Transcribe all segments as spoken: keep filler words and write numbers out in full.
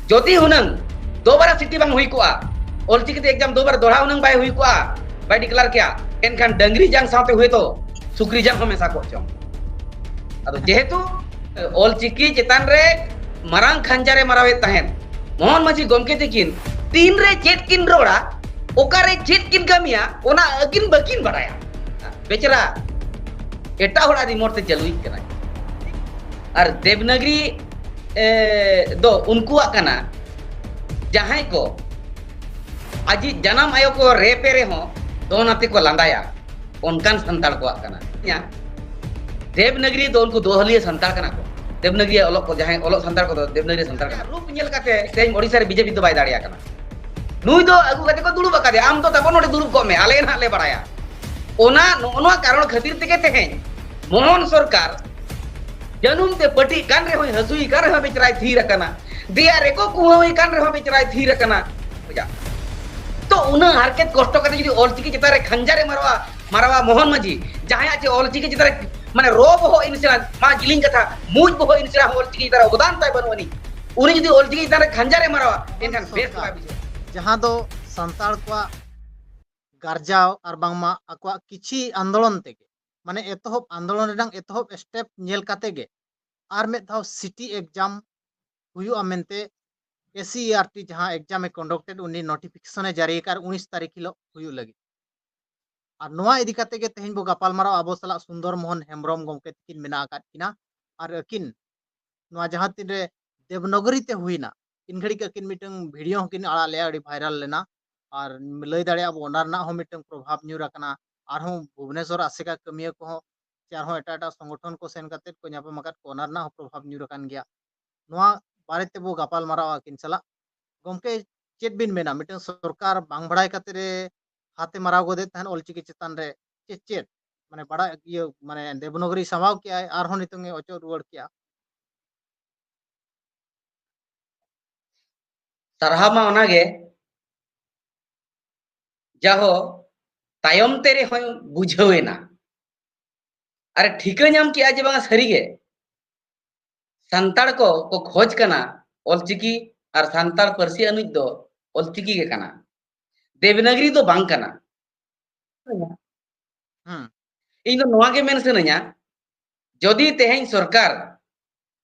ᱡᱩᱫᱤ ᱦᱩᱱᱟᱹᱝ ᱫᱚᱵᱟᱨᱟ ᱥᱤᱴᱤ ᱵᱟᱝ ᱦᱩᱭ ᱠᱚᱜᱼᱟ, ᱚᱞᱪᱤᱠᱤ ᱛᱮ ᱮᱠᱡᱟᱢ ᱫᱚᱵᱟᱨᱟ ᱫᱚᱦᱲᱟ ᱦᱩᱱᱟᱹᱝ ᱵᱟᱭ ᱦᱩᱭ ᱠᱚᱜᱼᱟ, ᱵᱟᱭ ᱰᱤᱠᱞᱮᱭᱟᱨ ᱠᱮᱭᱟ, ᱮᱱᱠᱷᱟᱱ ᱰᱟᱝᱨᱤ ᱡᱟᱝ ᱥᱟᱶᱛᱮ ᱦᱩᱭᱛᱚ ᱥᱩᱠᱨᱤ ᱡᱟᱝ ᱦᱚᱸ ᱢᱮᱥᱟ ᱠᱚᱜ ᱪᱚᱝ᱾ ᱟᱫᱚ ᱡᱮᱦᱮᱛᱩ ᱚᱞᱪᱤᱠᱤ ᱪᱮᱛᱟᱱ ᱨᱮ ᱢᱟᱨᱟᱝ ᱠᱷᱟᱧᱡᱟᱨᱮ ᱢᱟᱨᱟᱣᱮᱫ ᱛᱟᱦᱮᱸᱫ ᱢᱳᱦᱚᱱ ᱢᱟᱹᱡᱷᱤ ᱜᱚᱢᱠᱮ ᱛᱟᱹᱠᱤᱱ, ᱛᱤᱱᱨᱮ ᱪᱮᱫ ᱠᱤᱱ ᱨᱚᱲᱟ, ᱚᱠᱟᱨᱮ ᱪᱮᱫ ᱠᱤᱱ ᱠᱟᱹᱢᱤᱭᱟ, ᱚᱱᱟ ᱟᱹᱠᱤᱱ ᱵᱟᱹᱠᱤᱱ ᱵᱟᱲᱟᱭᱟ᱾ ᱵᱮᱪᱟᱨᱟ ᱮᱴᱟᱜ ᱦᱚᱲᱟᱜ ᱨᱤᱢᱳᱴ ᱛᱮ ᱪᱟᱹᱞᱩᱭᱮᱫ ᱠᱟᱱᱟᱭ᱾ ᱟᱨ ᱫᱮᱵᱽᱱᱟᱜᱽᱨᱤ ᱮ, ᱫᱚ ᱩᱱᱠᱩᱣᱟᱜ ᱠᱟᱱᱟ, ᱡᱟᱦᱟᱸᱭ ᱠᱚ ᱟᱡᱤᱡ ᱡᱟᱱᱟᱢ ᱟᱭᱳ ᱠᱚ ᱨᱮᱯᱮ ᱨᱮᱦᱚᱸ ᱫᱚᱱ ᱟᱛᱮ ᱠᱚ ᱞᱟᱸᱫᱟᱭᱟ, ᱚᱱᱠᱟᱱ ᱥᱟᱱᱛᱟᱲ ᱠᱚᱣᱟᱜ ᱠᱟᱱᱟ᱾ ᱤᱧᱟᱜ ᱫᱮᱵᱽᱱᱟᱜᱽᱨᱤ ᱫᱚ ᱩᱱᱠᱩ ᱫᱚᱦᱚᱞᱤᱭᱟᱹ ᱥᱟᱱᱛᱟᱲ ᱠᱟᱱᱟ ᱠᱚ᱾ ᱫᱮᱵᱽᱱᱟᱜᱽᱨᱤ ᱚᱞᱚᱜ ᱠᱚ, ᱡᱟᱦᱟᱸᱭ ᱚᱞᱚᱜ ᱥᱟᱱᱛᱟᱲ ᱠᱚᱫᱚ ᱫᱮᱵᱽᱱᱟᱜᱽᱨᱤ ᱥᱟᱱᱛᱟᱲ ᱠᱟᱱᱟ᱾ ᱨᱩᱯ ᱧᱮᱞ ᱠᱟᱛᱮ ᱛᱮᱦᱮᱧ ᱳᱰᱤᱥᱟ ᱨᱮ ᱵᱤᱡᱮᱯᱤ ᱫᱚ ᱵᱟᱭ ᱫᱟᱲᱮᱭᱟᱜ ᱠᱟᱱᱟ᱾ ᱱᱩᱭ ᱫᱚ ᱟᱹᱜᱩ ᱠᱟᱛᱮ ᱠᱚ ᱫᱩᱲᱩᱵ ᱟᱠᱟᱫᱮᱭᱟ, ᱟᱢ ᱫᱚ ᱛᱟᱵᱚ ᱱᱚᱰᱮ ᱫᱩᱲᱩᱵ ᱠᱚᱜ ᱢᱮ, ᱟᱞᱮ ᱱᱟᱦᱟᱜ ᱞᱮ ᱵᱟᱲᱟᱭᱟ᱾ ᱚᱱᱟ, ᱱᱚᱜᱼᱚ ᱱᱚᱣᱟ ᱠᱟᱨᱚᱱ ᱠᱷᱟᱹᱛᱤᱨ ᱛᱮᱜᱮ ᱛᱮᱦᱮᱧ ᱢᱳᱦᱚᱱ ᱥᱚᱨᱠᱟᱨ ᱡᱟᱹᱱᱩᱢ ᱛᱮ ᱯᱟᱹᱴᱤᱜ ᱠᱟᱱ ᱨᱮᱦᱚᱸᱭ, ᱦᱟᱹᱥᱩᱭᱮ ᱠᱟᱱ ᱨᱮᱦᱚᱸ ᱵᱮᱪᱟᱨᱟᱭ ᱛᱷᱤᱨ ᱟᱠᱟᱱᱟ, ᱫᱮᱭᱟ ᱨᱮᱠᱚ ᱠᱩᱦᱟᱹᱣᱮ ᱠᱟᱱ ᱨᱮᱦᱚᱸ ᱵᱮᱪᱟᱨᱟᱭ ᱛᱷᱤᱨ ᱟᱠᱟᱱᱟ᱾ ᱵᱩᱡᱟ? ᱛᱚ ᱩᱱᱟᱹᱜ ᱦᱟᱨᱠᱮᱛ ᱠᱚᱥᱴᱚ ᱠᱟᱛᱮ ᱡᱩᱫᱤ ᱚᱞᱪᱤᱠᱤ ᱪᱮᱛᱟᱱ ᱨᱮ ᱠᱷᱟᱧᱡᱟᱨᱮ ᱢᱟᱨᱟᱣᱟ, ᱢᱟᱨᱟᱣᱟ ᱢᱳᱦᱚᱱ ᱢᱟᱹᱡᱷᱤ, ᱡᱟᱦᱟᱸᱭᱟᱜ ᱪᱮ ᱚᱞᱪᱤᱠᱤ ᱪᱮᱛᱟᱱ ᱨᱮ ᱢᱟᱱᱮ ᱨᱚ ᱵᱚᱦᱚᱜ ᱤᱱᱥᱟᱱ, ᱢᱟ ᱡᱤᱞᱤᱧ ᱠᱟᱛᱷᱟ, ᱢᱩᱡ ᱵᱚᱦᱚᱜ ᱤᱱᱥᱟᱱ ᱦᱚᱸ ᱚᱞᱪᱤᱠᱤ ᱪᱮᱛᱟᱱ ᱨᱮ ᱚᱵᱚᱫᱟᱱ ᱛᱟᱭ ᱵᱟᱹᱱᱩᱜ ᱟᱹᱱᱤᱡ, ᱩᱱᱤ ᱡᱩᱫᱤ ᱚᱞᱪᱤᱠᱤ ᱪᱮᱛᱟᱱ ᱨᱮ ᱠᱷᱟᱧᱡᱟᱨᱮ ᱢᱟᱨᱟᱣᱟ, ᱮᱱᱠᱷᱟᱱ ᱵᱮᱥ ᱵᱟᱭ ᱵᱩᱡᱷᱟᱹᱣᱟ᱾ ᱡᱟᱦᱟᱸ ᱫᱚ ᱥᱟᱱᱛᱟᱲ ᱠᱚᱣᱟᱜ ᱜᱟᱨᱡᱟᱣ ᱟᱨ ᱵᱟᱝᱢᱟ ᱟᱠᱚᱣᱟᱜ ᱠᱤᱪᱷᱤ ᱟᱱᱫᱳᱞᱚᱱ ᱛᱮᱜᱮ, ᱢᱟᱱᱮ ᱮᱛᱚᱦᱚᱵ, ᱟᱱᱫᱳᱞᱚᱱ ᱨᱮᱱᱟᱜ ᱮᱛᱚᱦᱚᱵ ᱥᱴᱮᱯ ᱧᱮᱞ ᱠᱟᱛᱮ ᱜᱮ ᱟᱨ ᱢᱤᱫ ᱫᱷᱟᱣ ᱥᱤᱴᱤ ᱮᱠᱡᱟᱢ ᱦᱩᱭᱩᱜᱼᱟ ᱢᱮᱱᱛᱮ ᱮᱥᱤᱤᱟᱨᱴᱤ ᱡᱟᱦᱟᱸ ᱮᱠᱡᱟᱢ ᱮ ᱠᱚᱱᱰᱟᱠᱴᱮᱰ, ᱩᱱᱤ ᱱᱳᱴᱤᱯᱷᱤᱠᱮᱥᱚᱱ ᱮ ᱡᱟᱹᱨᱤ ᱟᱠᱟᱫ ᱩᱱᱤᱥ ᱛᱟᱹᱨᱤᱠᱷ ᱦᱤᱞᱳᱜ ᱦᱩᱭᱩᱜ ᱞᱟᱹᱜᱤᱫ᱾ ᱟᱨ ᱱᱚᱣᱟ ᱤᱫᱤ ᱠᱟᱛᱮ ᱜᱮ ᱛᱮᱦᱮᱧ ᱵᱚ ᱜᱟᱯᱟᱞ ᱢᱟᱨᱟᱣ ᱟᱵᱚ ᱥᱟᱞᱟᱜ ᱥᱩᱱᱫᱚᱨ ᱢᱳᱦᱚᱱ ᱦᱮᱢᱵᱨᱚᱢ ᱜᱚᱢᱠᱮ ᱛᱟᱹᱠᱤᱱ ᱢᱮᱱᱟᱜ ᱟᱠᱟᱫ ᱠᱤᱱᱟ᱾ ᱟᱨ ᱟᱹᱠᱤᱱ ᱱᱚᱣᱟ ᱡᱟᱦᱟᱸ ᱛᱤᱱᱨᱮ ᱫᱮᱵᱽᱱᱚᱜᱚᱨᱤ ᱛᱮ ᱦᱩᱭᱱᱟ, ᱤᱱ ᱜᱷᱟᱹᱲᱤᱡ ᱟᱹᱠᱤᱱ ᱢᱤᱫᱴᱟᱝ ᱵᱷᱤᱰᱤᱭᱳ ᱦᱚᱸᱠᱤᱱ ᱟᱲᱟᱜ ᱞᱮᱜᱼᱟ, ᱟᱹᱰᱤ ᱵᱷᱟᱭᱨᱟᱞ ᱞᱮᱱᱟ᱾ ᱟᱨ ᱞᱟᱹᱭ ᱫᱟᱲᱮᱭᱟᱜᱼᱟ ᱵᱚ ᱚᱱᱟ ᱨᱮᱱᱟᱜ ᱦᱚᱸ ᱢᱤᱫᱴᱟᱝ ᱯᱨᱚᱵᱷᱟᱵᱽ ᱧᱩᱨ ᱟᱠᱟᱱᱟ᱾ ᱟᱨᱦᱚᱸ ᱵᱷᱩᱵᱽᱱᱮᱥᱚᱨ ᱟᱥᱮᱠᱟ ᱠᱟᱹᱢᱤᱭᱟᱹ ᱠᱚᱦᱚᱸ ᱥᱮ ᱟᱨᱦᱚᱸ ᱮᱴᱟᱜ ᱮᱴᱟᱜ ᱥᱚᱝᱜᱚᱴᱷᱚᱱ ᱠᱚ ᱥᱮᱱ ᱠᱟᱛᱮᱫ ᱠᱚ ᱧᱟᱯᱟᱢ ᱟᱠᱟᱫ ᱠᱚ, ᱚᱱᱟ ᱨᱮᱱᱟᱜ ᱦᱚᱸ ᱯᱨᱚᱵᱷᱟᱵᱽ ᱧᱩᱨ ᱟᱠᱟᱱ ᱜᱮᱭᱟ᱾ ᱱᱚᱣᱟ ᱵᱟᱨᱮ ᱛᱮᱵᱚ ᱜᱟᱯᱟᱞ ᱢᱟᱨᱟᱣᱟ ᱟᱹᱠᱤᱱ ᱥᱟᱞᱟᱜ᱾ ᱜᱚᱢᱠᱮ, ᱪᱮᱫ ᱵᱤᱱ ᱢᱮᱱᱟ, ᱢᱤᱫᱴᱟᱝ ᱥᱚᱨᱠᱟᱨ ᱵᱟᱝ ᱵᱟᱲᱟᱭ ᱠᱟᱛᱮ ᱨᱮ ᱦᱟᱛᱮ ᱢᱟᱨᱟᱣ ᱜᱚᱫᱮᱫ ᱛᱟᱦᱮᱸᱱ ᱚᱞᱪᱤᱠᱤ ᱪᱮᱛᱟᱱ ᱨᱮ? ᱪᱮᱫ, ᱪᱮᱫ ᱢᱟᱱᱮ ᱵᱟᱲᱟᱭ ᱤᱭᱟᱹ ᱢᱟᱱᱮ ᱫᱮᱵᱽᱱᱚᱜᱚᱨᱤ ᱥᱟᱢᱟᱣ ᱠᱮᱜᱼᱟᱭ, ᱟᱨᱦᱚᱸ ᱱᱤᱛᱚᱝ ᱮ ᱚᱪᱚᱜ ᱨᱩᱣᱟᱹᱲ ᱠᱮᱜᱼᱟ᱾ ᱥᱟᱨᱦᱟᱣ ᱢᱟ ᱚᱱᱟᱜᱮ, ᱡᱟᱦᱳ ᱛᱟᱭᱚᱢ ᱛᱮ ᱨᱮᱦᱚᱸ ᱵᱩᱡᱷᱟᱹᱣ ᱮᱱᱟ᱾ ᱟᱨ ᱴᱷᱤᱠᱟᱹ ᱧᱟᱢ ᱠᱮᱜᱼᱟ ᱡᱮ ᱵᱟᱝᱟ ᱥᱟᱹᱨᱤᱜᱮ ᱥᱟᱱᱛᱟᱲ ᱠᱚ ᱠᱚ ᱠᱷᱚᱡᱽ ᱠᱟᱱᱟ ᱚᱞᱪᱤᱠᱤ ᱟᱨ ᱥᱟᱱᱛᱟᱲ ᱯᱟᱹᱨᱥᱤ ᱟᱹᱱᱩᱡ ᱫᱚ ᱚᱞᱪᱤᱠᱤ ᱜᱮ ᱠᱟᱱᱟ, ᱫᱮᱵᱽᱱᱟᱜᱽᱨᱤ ᱫᱚ ᱵᱟᱝ ᱠᱟᱱᱟ᱾ ᱦᱩᱸ᱾ ᱤᱧ ᱫᱚ ᱱᱚᱣᱟ ᱜᱮ ᱢᱮᱱ ᱥᱟᱱᱟᱧᱟ, ᱡᱚᱫᱤ ᱛᱮᱦᱮᱧ ᱥᱚᱨᱠᱟᱨ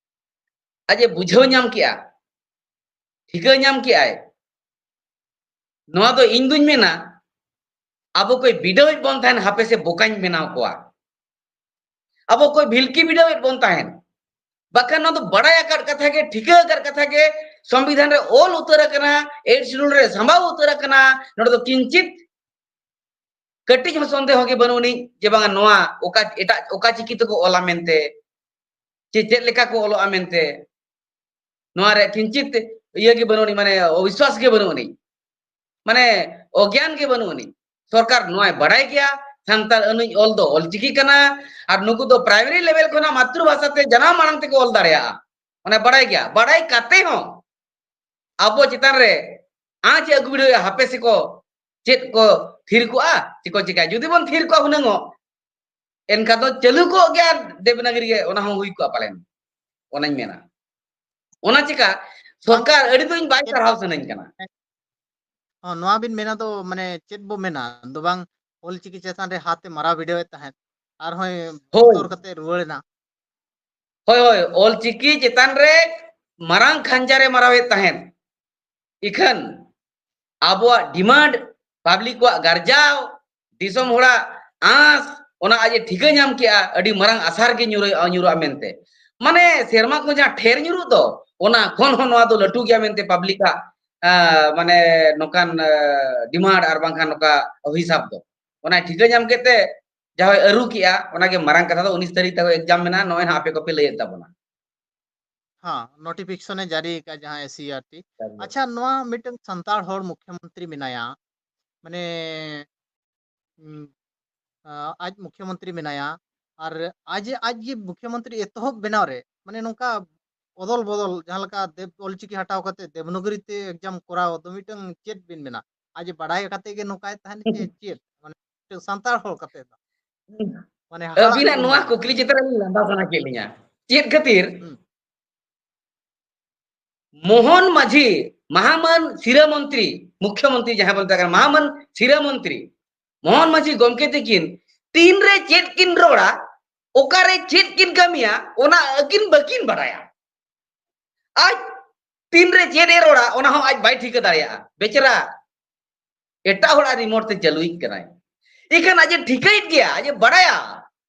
ᱟᱡ ᱮ ᱵᱩᱡᱷᱟᱹᱣ ᱧᱟᱢ ᱠᱮᱜᱼᱟ, ᱴᱷᱤᱠᱟᱹ ᱧᱟᱢ ᱠᱮᱜᱼᱟᱭ, ᱱᱚᱣᱟ ᱫᱚ ᱤᱧ ᱫᱩᱧ ᱢᱮᱱᱟ, ᱟᱵᱚ ᱠᱚᱭ ᱵᱤᱰᱟᱹᱣᱮᱫ ᱵᱚᱱ ᱛᱟᱦᱮᱱ, ᱦᱟᱯᱮ ᱥᱮ ᱵᱚᱠᱟᱧ ᱵᱮᱱᱟᱣ ᱠᱚᱣᱟ᱾ ᱟᱵᱚ ᱠᱚᱭ ᱵᱷᱤᱞᱠᱤ ᱵᱤᱰᱟᱹᱣᱮᱫ ᱵᱚᱱ ᱛᱟᱦᱮᱱ᱾ ᱵᱟᱠᱷᱟᱱ ᱱᱚᱣᱟ ᱫᱚ ᱵᱟᱲᱟᱭ ᱟᱠᱟᱫ ᱠᱟᱛᱷᱟ ᱜᱮ, ᱴᱷᱤᱠᱟᱹ ᱟᱠᱟᱫ ᱠᱟᱛᱷᱟ ᱜᱮ, ᱥᱚᱝᱵᱤᱫᱷᱟᱱ ᱨᱮ ᱚᱞ ᱩᱛᱟᱹᱨ ᱟᱠᱟᱱᱟ, Eighth Schedule ᱨᱮ ᱥᱟᱢᱵᱟᱣ ᱩᱛᱟᱹᱨ ᱟᱠᱟᱱᱟ᱾ ᱱᱚᱰᱮ ᱫᱚ ᱠᱤᱧᱪᱤᱛ ᱠᱟᱹᱴᱤᱡ ᱦᱚᱸ ᱥᱚᱱᱫᱮᱦᱚ ᱜᱮ ᱵᱟᱹᱱᱩᱜ ᱟᱹᱱᱤᱡ ᱡᱮ ᱵᱟᱝᱟ ᱱᱚᱣᱟ ᱚᱠᱟ, ᱮᱴᱟᱜ ᱚᱠᱟ ᱪᱤᱠᱤ ᱛᱮᱠᱚ ᱚᱞᱟ ᱢᱮᱱᱛᱮ, ᱪᱮ ᱪᱮᱫ ᱞᱮᱠᱟ ᱠᱚ ᱚᱞᱚᱜᱼᱟ ᱢᱮᱱᱛᱮ᱾ ᱱᱚᱣᱟ ᱨᱮ ᱠᱤᱧᱪᱤᱛ ᱤᱭᱟᱹ ᱜᱮ ᱵᱟᱹᱱᱩᱜ ᱟᱹᱱᱤᱡ, ᱢᱟᱱᱮ ᱚᱵᱤᱥᱣᱟᱥ ᱜᱮ ᱵᱟᱹᱱᱩᱜ ᱟᱹᱱᱤᱡ, ᱢᱟᱱᱮ ᱚᱜᱽᱭᱟᱱ ᱜᱮ ᱵᱟᱹᱱᱩᱜ ᱟᱹᱱᱤᱡ᱾ ᱥᱚᱨᱠᱟᱨ ᱱᱚᱣᱟᱭ ᱵᱟᱲᱟᱭ ᱜᱮᱭᱟ, ᱥᱟᱱᱛᱟᱲ ᱟᱹᱱᱤᱡ ᱚᱞ ᱫᱚ ᱚᱞᱪᱤᱠᱤ ᱠᱟᱱᱟ, ᱟᱨ ᱱᱩᱠᱩ ᱫᱚ primary level ᱠᱷᱚᱱᱟᱜ ᱢᱟᱛᱨᱩᱵᱷᱟᱥᱟ ᱛᱮ, ᱡᱟᱱᱟᱢ ᱟᱲᱟᱝ ᱛᱮᱠᱚ ᱚᱞ ᱫᱟᱲᱮᱭᱟᱜᱼᱟ᱾ ᱚᱱᱟ ᱵᱟᱲᱟᱭ ᱜᱮᱭᱟ, ᱵᱟᱲᱟᱭ ᱠᱟᱛᱮ ᱦᱚᱸ ᱟᱵᱚ ᱪᱮᱛᱟᱱ ᱨᱮ ᱟᱸᱪ ᱮ ᱟᱹᱜᱩ ᱵᱤᱰᱟᱹᱣᱮᱫᱼᱟ, ᱦᱟᱯᱮ ᱥᱮᱠᱚ ᱪᱮᱫ ᱠᱚ ᱛᱷᱤᱨ ᱠᱚᱜᱼᱟ, ᱪᱮᱫ ᱠᱚ ᱪᱤᱠᱟᱹᱭᱟ᱾ ᱡᱩᱫᱤ ᱵᱚᱱ ᱛᱷᱤᱨ ᱠᱚᱜᱼᱟ ᱦᱩᱱᱟᱹᱝᱚᱜ, ᱮᱱᱠᱷᱟᱱ ᱫᱚ ᱪᱟᱹᱞᱩ ᱠᱚᱜ ᱜᱮᱭᱟ ᱫᱮᱵᱽᱱᱟᱜᱽᱨᱤ ᱜᱮ, ᱚᱱᱟ ᱦᱚᱸ ᱦᱩᱭ ᱠᱚᱜᱼᱟ ᱯᱟᱞᱮᱱ, ᱚᱱᱟᱧ ᱢᱮᱱᱟ᱾ ᱚᱱᱟ ᱪᱤᱠᱟ ᱥᱚᱨᱠᱟᱨ ᱟᱹᱰᱤ ᱫᱚᱧ ᱵᱟᱭ ᱥᱟᱨᱦᱟᱣ ᱥᱟᱱᱟᱧ ᱠᱟᱱᱟ᱾ ᱦᱚᱸ, ᱱᱚᱣᱟ ᱵᱤᱱ ᱢᱮᱱᱟ ᱫᱚ, ᱢᱟᱱᱮ ᱪᱮᱫ ᱵᱚ ᱢᱮᱱᱟ, ᱫᱚ ᱵᱟᱝ ᱚᱞᱪᱤᱠᱤ ᱪᱮᱛᱟᱱ ᱨᱮ ᱦᱟᱛ ᱮ ᱢᱟᱨᱟᱣ ᱵᱤᱰᱟᱹᱣᱮᱫ ᱛᱟᱦᱮᱸᱫ, ᱟᱨᱦᱚᱸᱭ ᱦᱳᱭ᱾ ᱵᱚᱛᱚᱨ ᱠᱟᱛᱮ ᱨᱩᱣᱟᱹᱲ ᱮᱱᱟ᱾ ᱦᱳᱭ, ᱦᱳᱭ, ᱚᱞᱪᱤᱠᱤ ᱪᱮᱛᱟᱱ ᱨᱮ ᱢᱟᱨᱟᱝ ᱠᱷᱟᱧᱡᱟᱨᱮ ᱢᱟᱨᱟᱣᱮᱫ ᱛᱟᱦᱮᱸᱫ᱾ ᱤᱠᱷᱟᱹᱱ ᱟᱵᱚᱣᱟᱜ demand, public ᱠᱚᱣᱟᱜ ᱜᱟᱨᱡᱟᱣ, ᱫᱤᱥᱚᱢ ᱦᱚᱲᱟᱜ ᱟᱸᱥ, ᱚᱱᱟ ᱟᱡ ᱮ ᱴᱷᱤᱠᱟᱹ ᱧᱟᱢ ᱠᱮᱜᱼᱟ, ᱟᱹᱰᱤ ᱢᱟᱨᱟᱝ ᱟᱥᱟ ᱨᱮᱜᱮ ᱧᱩᱨᱩᱜᱼᱟ, ᱧᱩᱨᱩᱜᱼᱟ ᱢᱮᱱᱛᱮ᱾ ᱢᱟᱱᱮ ᱥᱮᱨᱢᱟ ᱠᱷᱚᱱ ᱡᱟᱦᱟᱸ ᱴᱷᱮᱨ ᱧᱩᱨᱩᱜ ᱫᱚ, ᱚᱱᱟ ᱠᱷᱚᱱ ᱦᱚᱸ ᱱᱚᱣᱟ ᱫᱚ ᱞᱟᱹᱴᱩ ᱜᱮᱭᱟ ᱢᱮᱱᱛᱮ public ᱟᱜ, ᱟᱸ, ᱢᱟᱱᱮ ᱱᱚᱝᱠᱟᱱ, ᱟᱸ, demand ᱟᱨ ᱵᱟᱝᱠᱷᱟᱱ ᱱᱚᱝᱠᱟ ᱦᱤᱥᱟᱹᱵ ᱫᱚ᱾ ᱚᱱᱟ ᱴᱷᱤᱠᱟᱹ ᱧᱟᱢ ᱠᱮᱫ ᱛᱮ ᱡᱟᱦᱟᱸᱭ ᱟᱹᱨᱩ ᱠᱮᱜᱼᱟ, ᱚᱱᱟᱜᱮ ᱢᱟᱨᱟᱝ ᱠᱟᱛᱷᱟ ᱫᱚ᱾ ᱩᱱᱤᱥ ᱛᱟᱹᱨᱤᱠᱷ ᱛᱟᱠᱚ exam ᱢᱮᱱᱟᱜᱼᱟ, ᱱᱚᱜᱼᱚᱭ ᱦᱟᱸᱜ ᱟᱯᱮ ᱠᱚᱯᱮ ᱞᱟᱹᱭᱮᱫ ᱛᱟᱵᱚᱱᱟ᱾ ᱦᱮᱸ, notification ᱮ ᱡᱟᱹᱨᱤ ᱟᱠᱟᱫ ᱡᱟᱦᱟᱸ SCERT᱾ ᱡᱟᱹᱨᱤ᱾ ᱟᱪᱪᱷᱟ, ᱱᱚᱣᱟ ᱢᱤᱫᱴᱟᱝ ᱥᱟᱱᱛᱟᱲ ᱦᱚᱲ ᱢᱩᱠᱷᱭᱚᱢᱚᱱᱛᱨᱤ ᱢᱮᱱᱟᱭᱟ, ᱢᱟᱱᱮ, ᱩᱢ, ᱟ, ᱟᱡ ᱢᱩᱠᱷᱭᱚᱢᱚᱱᱛᱨᱤ ᱢᱮᱱᱟᱭᱟ, ᱟᱨ ᱟᱡ, ᱟᱡ ᱜᱮ ᱢᱩᱠᱷᱭᱚᱢᱚᱱᱛᱨᱤ ᱮᱛᱚᱦᱚᱵ ᱵᱮᱱᱟᱣ ᱨᱮ, ᱢᱟᱱᱮ ᱱᱚᱝᱠᱟ ᱚᱫᱚᱞ ᱵᱚᱫᱚᱞ, ᱡᱟᱦᱟᱸ ᱞᱮᱠᱟ ᱫᱮᱵ-, ᱚᱞᱪᱤᱠᱤ ᱦᱟᱴᱟᱣ ᱠᱟᱛᱮ ᱫᱮᱵᱽᱱᱟᱜᱽᱨᱤ ᱛᱮ exam ᱠᱚᱨᱟᱣ ᱫᱚ ᱢᱤᱫᱴᱟᱝ ᱪᱮᱫ ᱵᱤᱱ ᱢᱮᱱᱟ? ᱟᱡ ᱵᱟᱰᱟᱭ ᱠᱟᱛᱮ ᱜᱮ ᱱᱚᱝᱠᱟᱭ ᱛᱟᱦᱮᱱ ᱪᱮ ᱪᱮᱫ? ᱢᱟᱱᱮ ᱢᱤᱫᱴᱟᱝ ᱥᱟᱱᱛᱟᱲ ᱦᱚᱲ ᱠᱟᱛᱮ ᱫᱚ᱾ ᱢᱟᱱᱮ ᱦᱟᱦᱟᱲᱟᱜ ᱟᱹᱵᱤᱱᱟᱜ ᱜᱮ ᱱᱚᱣᱟ ᱢᱮᱱᱟᱜᱼᱟ᱾ ᱠᱩᱠᱞᱤ ᱪᱮᱛᱟᱱ ᱨᱮ ᱞᱟᱸᱫᱟ ᱥᱟᱱᱟ ᱠᱮᱫ ᱞᱤᱧᱟ᱾ ᱪᱮᱫ ᱠᱷᱟᱹᱛᱤᱨ? ᱦᱩᱸ᱾ ᱢᱳᱦᱚᱱ ᱢᱟᱹᱡᱷᱤ, ᱢᱟᱦᱟᱢᱟᱹᱱ ᱥᱤᱨᱟᱹ ᱢᱚᱱᱛᱨᱤ, ᱢᱩᱠᱷᱭᱚ ᱢᱚᱱᱛᱨᱤ ᱡᱟᱦᱟᱸ ᱵᱚᱱ ᱢᱮᱛᱟᱜ ᱠᱟᱱᱟ, ᱢᱟᱦᱟᱢᱟᱹᱱ ᱥᱤᱨᱟᱹ ᱢᱚᱱᱛᱨᱤ ᱢᱳᱦᱚᱱ ᱢᱟᱹᱡᱷᱤ ᱜᱚᱢᱠᱮ ᱛᱟᱹᱠᱤᱱ ᱛᱤᱱᱨᱮ ᱪᱮᱫ ᱠᱤᱱ ᱨᱚᱲᱟ, ᱚᱠᱟᱨᱮ ᱪᱮᱫ ᱠᱤᱱ ᱠᱟᱹᱢᱤᱭᱟ, ᱚᱱᱟ ᱟᱹᱠᱤᱱ ᱵᱟᱹᱠᱤᱱ ᱵᱟᱲᱟᱭᱟ᱾ ᱟᱡ ᱛᱤᱱᱨᱮ ᱪᱮᱫ ᱮ ᱨᱚᱲᱟ, ᱚᱱᱟ ᱦᱚᱸ ᱟᱡ ᱵᱟᱭ ᱴᱷᱤᱠᱟᱹ ᱫᱟᱲᱮᱭᱟᱜᱼᱟ᱾ ᱵᱮᱪᱟᱨᱟ ᱮᱴᱟᱜ ᱦᱚᱲᱟᱜ remote ᱛᱮ ᱪᱟᱹᱞᱩᱭᱮᱫ ᱠᱟᱱᱟᱭ᱾ ᱤᱠᱷᱟᱹᱱ ᱟᱡ ᱮ ᱴᱷᱤᱠᱟᱹᱭᱮᱫ ᱜᱮᱭᱟ, ᱟᱡ ᱮ ᱵᱟᱲᱟᱭᱟ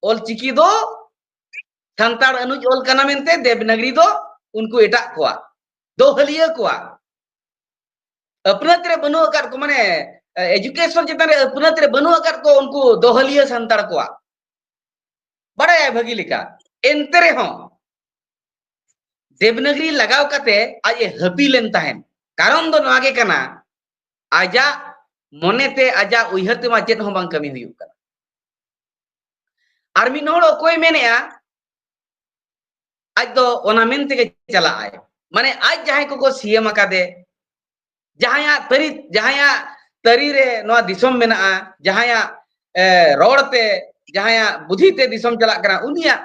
ᱚᱞ ᱪᱤᱠᱤ ᱫᱚ ᱥᱟᱱᱛᱟᱲ ᱟᱹᱱᱩᱡ ᱚᱞ ᱠᱟᱱᱟ ᱢᱮᱱᱛᱮ, ᱫᱮᱵᱽᱱᱟᱜᱽᱨᱤ ᱫᱚ ᱩᱱᱠᱩ ᱮᱴᱟᱜ ᱠᱚᱣᱟᱜ, ᱫᱚᱦᱟᱹᱞᱤᱭᱟᱹ ᱠᱚᱣᱟᱜ᱾ ᱟᱹᱯᱱᱟᱹᱛ ᱨᱮ ᱵᱟᱹᱱᱩᱜ ᱟᱠᱟᱫ ᱠᱚ, ᱢᱟᱱᱮ, education ᱪᱮᱛᱟᱱ ᱨᱮ ᱟᱹᱯᱱᱟᱹᱛ ᱨᱮ ᱵᱟᱹᱱᱩᱜ ᱟᱠᱟᱫ ᱠᱚ ᱩᱱᱠᱩ ᱫᱚᱦᱟᱹᱞᱤᱭᱟᱹ ᱥᱟᱱᱛᱟᱲ ᱠᱚᱣᱟᱜ᱾ ᱵᱟᱲᱟᱭᱟᱭ ᱵᱷᱟᱹᱜᱤ ᱞᱮᱠᱟ᱾ ᱮᱱᱛᱮ ᱨᱮᱦᱚᱸ ᱫᱮᱵᱽᱱᱟᱜᱽᱨᱤ ᱞᱟᱜᱟᱣ ᱠᱟᱛᱮ ᱟᱡ ᱮ ᱦᱟᱹᱯᱤ ᱞᱮᱱ ᱛᱟᱦᱮᱸᱫ᱾ ᱠᱟᱨᱚᱱ ᱫᱚ ᱱᱚᱣᱟ ᱜᱮ ᱠᱟᱱᱟ, ᱟᱡᱟᱜ ᱢᱚᱱᱮᱛᱮ, ᱟᱡᱟᱜ ᱩᱭᱦᱟᱹᱨ ᱛᱮᱢᱟ ᱪᱮᱫ ᱦᱚᱸ ᱵᱟᱝ ᱠᱟᱹᱢᱤ ᱦᱩᱭᱩᱜ ᱠᱟᱱᱟ᱾ ᱟᱨ ᱢᱤᱫ ᱦᱚᱲ ᱚᱠᱚᱭ ᱢᱮᱱᱮᱜᱼᱟ, ᱟᱡ ᱫᱚ ᱚᱱᱟ ᱢᱮᱱ ᱛᱮᱜᱮ ᱪᱟᱞᱟᱜ ᱟᱭ᱾ ᱢᱟᱱᱮ ᱟᱡ ᱡᱟᱦᱟᱸᱭ ᱠᱚᱠᱚ CM ᱟᱠᱟᱫᱮ, ᱡᱟᱦᱟᱸᱭᱟᱜ ᱛᱟᱹᱨᱤ, ᱡᱟᱦᱟᱸᱭᱟᱜ ᱛᱟᱹᱨᱤ ᱨᱮ ᱱᱚᱣᱟ ᱫᱤᱥᱚᱢ ᱢᱮᱱᱟᱜᱼᱟ, ᱡᱟᱦᱟᱸᱭᱟᱜ, ᱮ, ᱨᱚᱲ ᱛᱮ, ᱡᱟᱦᱟᱸᱭᱟᱜ ᱵᱩᱫᱷᱤ ᱛᱮ ᱫᱤᱥᱚᱢ ᱪᱟᱞᱟᱜ ᱠᱟᱱᱟ, ᱩᱱᱤᱭᱟᱜ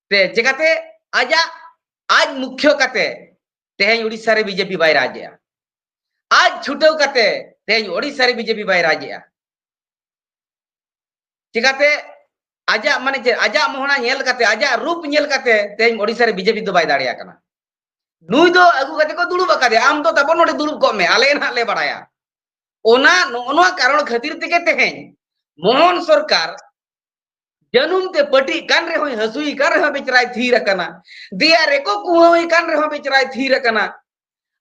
ᱛᱮ ᱪᱮᱠᱟᱛᱮ ᱟᱡᱟᱜ, ᱟᱡ ᱢᱩᱠᱷᱭᱚ ᱠᱟᱛᱮ ᱛᱮᱦᱮᱧ ᱩᱲᱤᱥᱥᱟ ᱨᱮ BJP ᱵᱟᱭ ᱨᱟᱡᱮᱜᱼᱟ? ᱟᱡ ᱪᱷᱩᱴᱟᱹᱣ ᱠᱟᱛᱮ ᱛᱮᱦᱮᱧ ᱩᱲᱤᱥᱥᱟ ᱨᱮ BJP ᱵᱟᱭ ᱨᱟᱡᱮᱜᱼᱟ? ᱪᱮᱠᱟᱛᱮ ᱟᱡᱟᱜ, ᱢᱟᱱᱮ ᱪᱮᱫ, ᱟᱡᱟᱜ ᱢᱚᱦᱚᱲᱟ ᱧᱮᱞ ᱠᱟᱛᱮ, ᱟᱡᱟᱜ ᱨᱩᱯ ᱧᱮᱞ ᱠᱟᱛᱮ ᱛᱮᱦᱮᱧ ᱩᱲᱤᱥᱥᱟ ᱨᱮ BJP ᱫᱚ ᱵᱟᱭ ᱫᱟᱲᱮᱭᱟᱜ ᱠᱟᱱᱟ? ᱱᱩᱭ ᱫᱚ ᱟᱹᱜᱩ ᱠᱟᱛᱮ ᱠᱚ ᱫᱩᱲᱩᱵ ᱟᱠᱟᱫᱮᱭᱟ, ᱟᱢ ᱫᱚ ᱛᱟᱵᱚ ᱱᱚᱰᱮ ᱫᱩᱲᱩᱵ ᱠᱚᱜ ᱢᱮ, ᱟᱞᱮ ᱱᱟᱦᱟᱜ ᱞᱮ ᱵᱟᱲᱟᱭᱟ᱾ ᱚᱱᱟ, ᱱᱚᱜᱼᱚ ᱱᱚᱣᱟ ᱠᱟᱨᱚᱱ ᱠᱷᱟᱹᱛᱤᱨ ᱛᱮᱜᱮ ᱛᱮᱦᱮᱧ ᱢᱳᱦᱚᱱ ᱥᱚᱨᱠᱟᱨ ᱡᱟᱹᱱᱩᱢ ᱛᱮ ᱯᱟᱹᱴᱤᱜ ᱠᱟᱱ ᱨᱮᱦᱚᱸᱭ, ᱦᱟᱹᱥᱩᱭᱮ ᱠᱟᱱ ᱨᱮᱦᱚᱸ ᱵᱮᱪᱟᱨᱟᱭ ᱛᱷᱤᱨ ᱟᱠᱟᱱᱟ, ᱫᱮᱭᱟ ᱨᱮᱠᱚ ᱠᱩᱦᱟᱹᱣᱮ ᱠᱟᱱ ᱨᱮᱦᱚᱸ ᱵᱮᱪᱟᱨᱟᱭ ᱛᱷᱤᱨ ᱟᱠᱟᱱᱟ᱾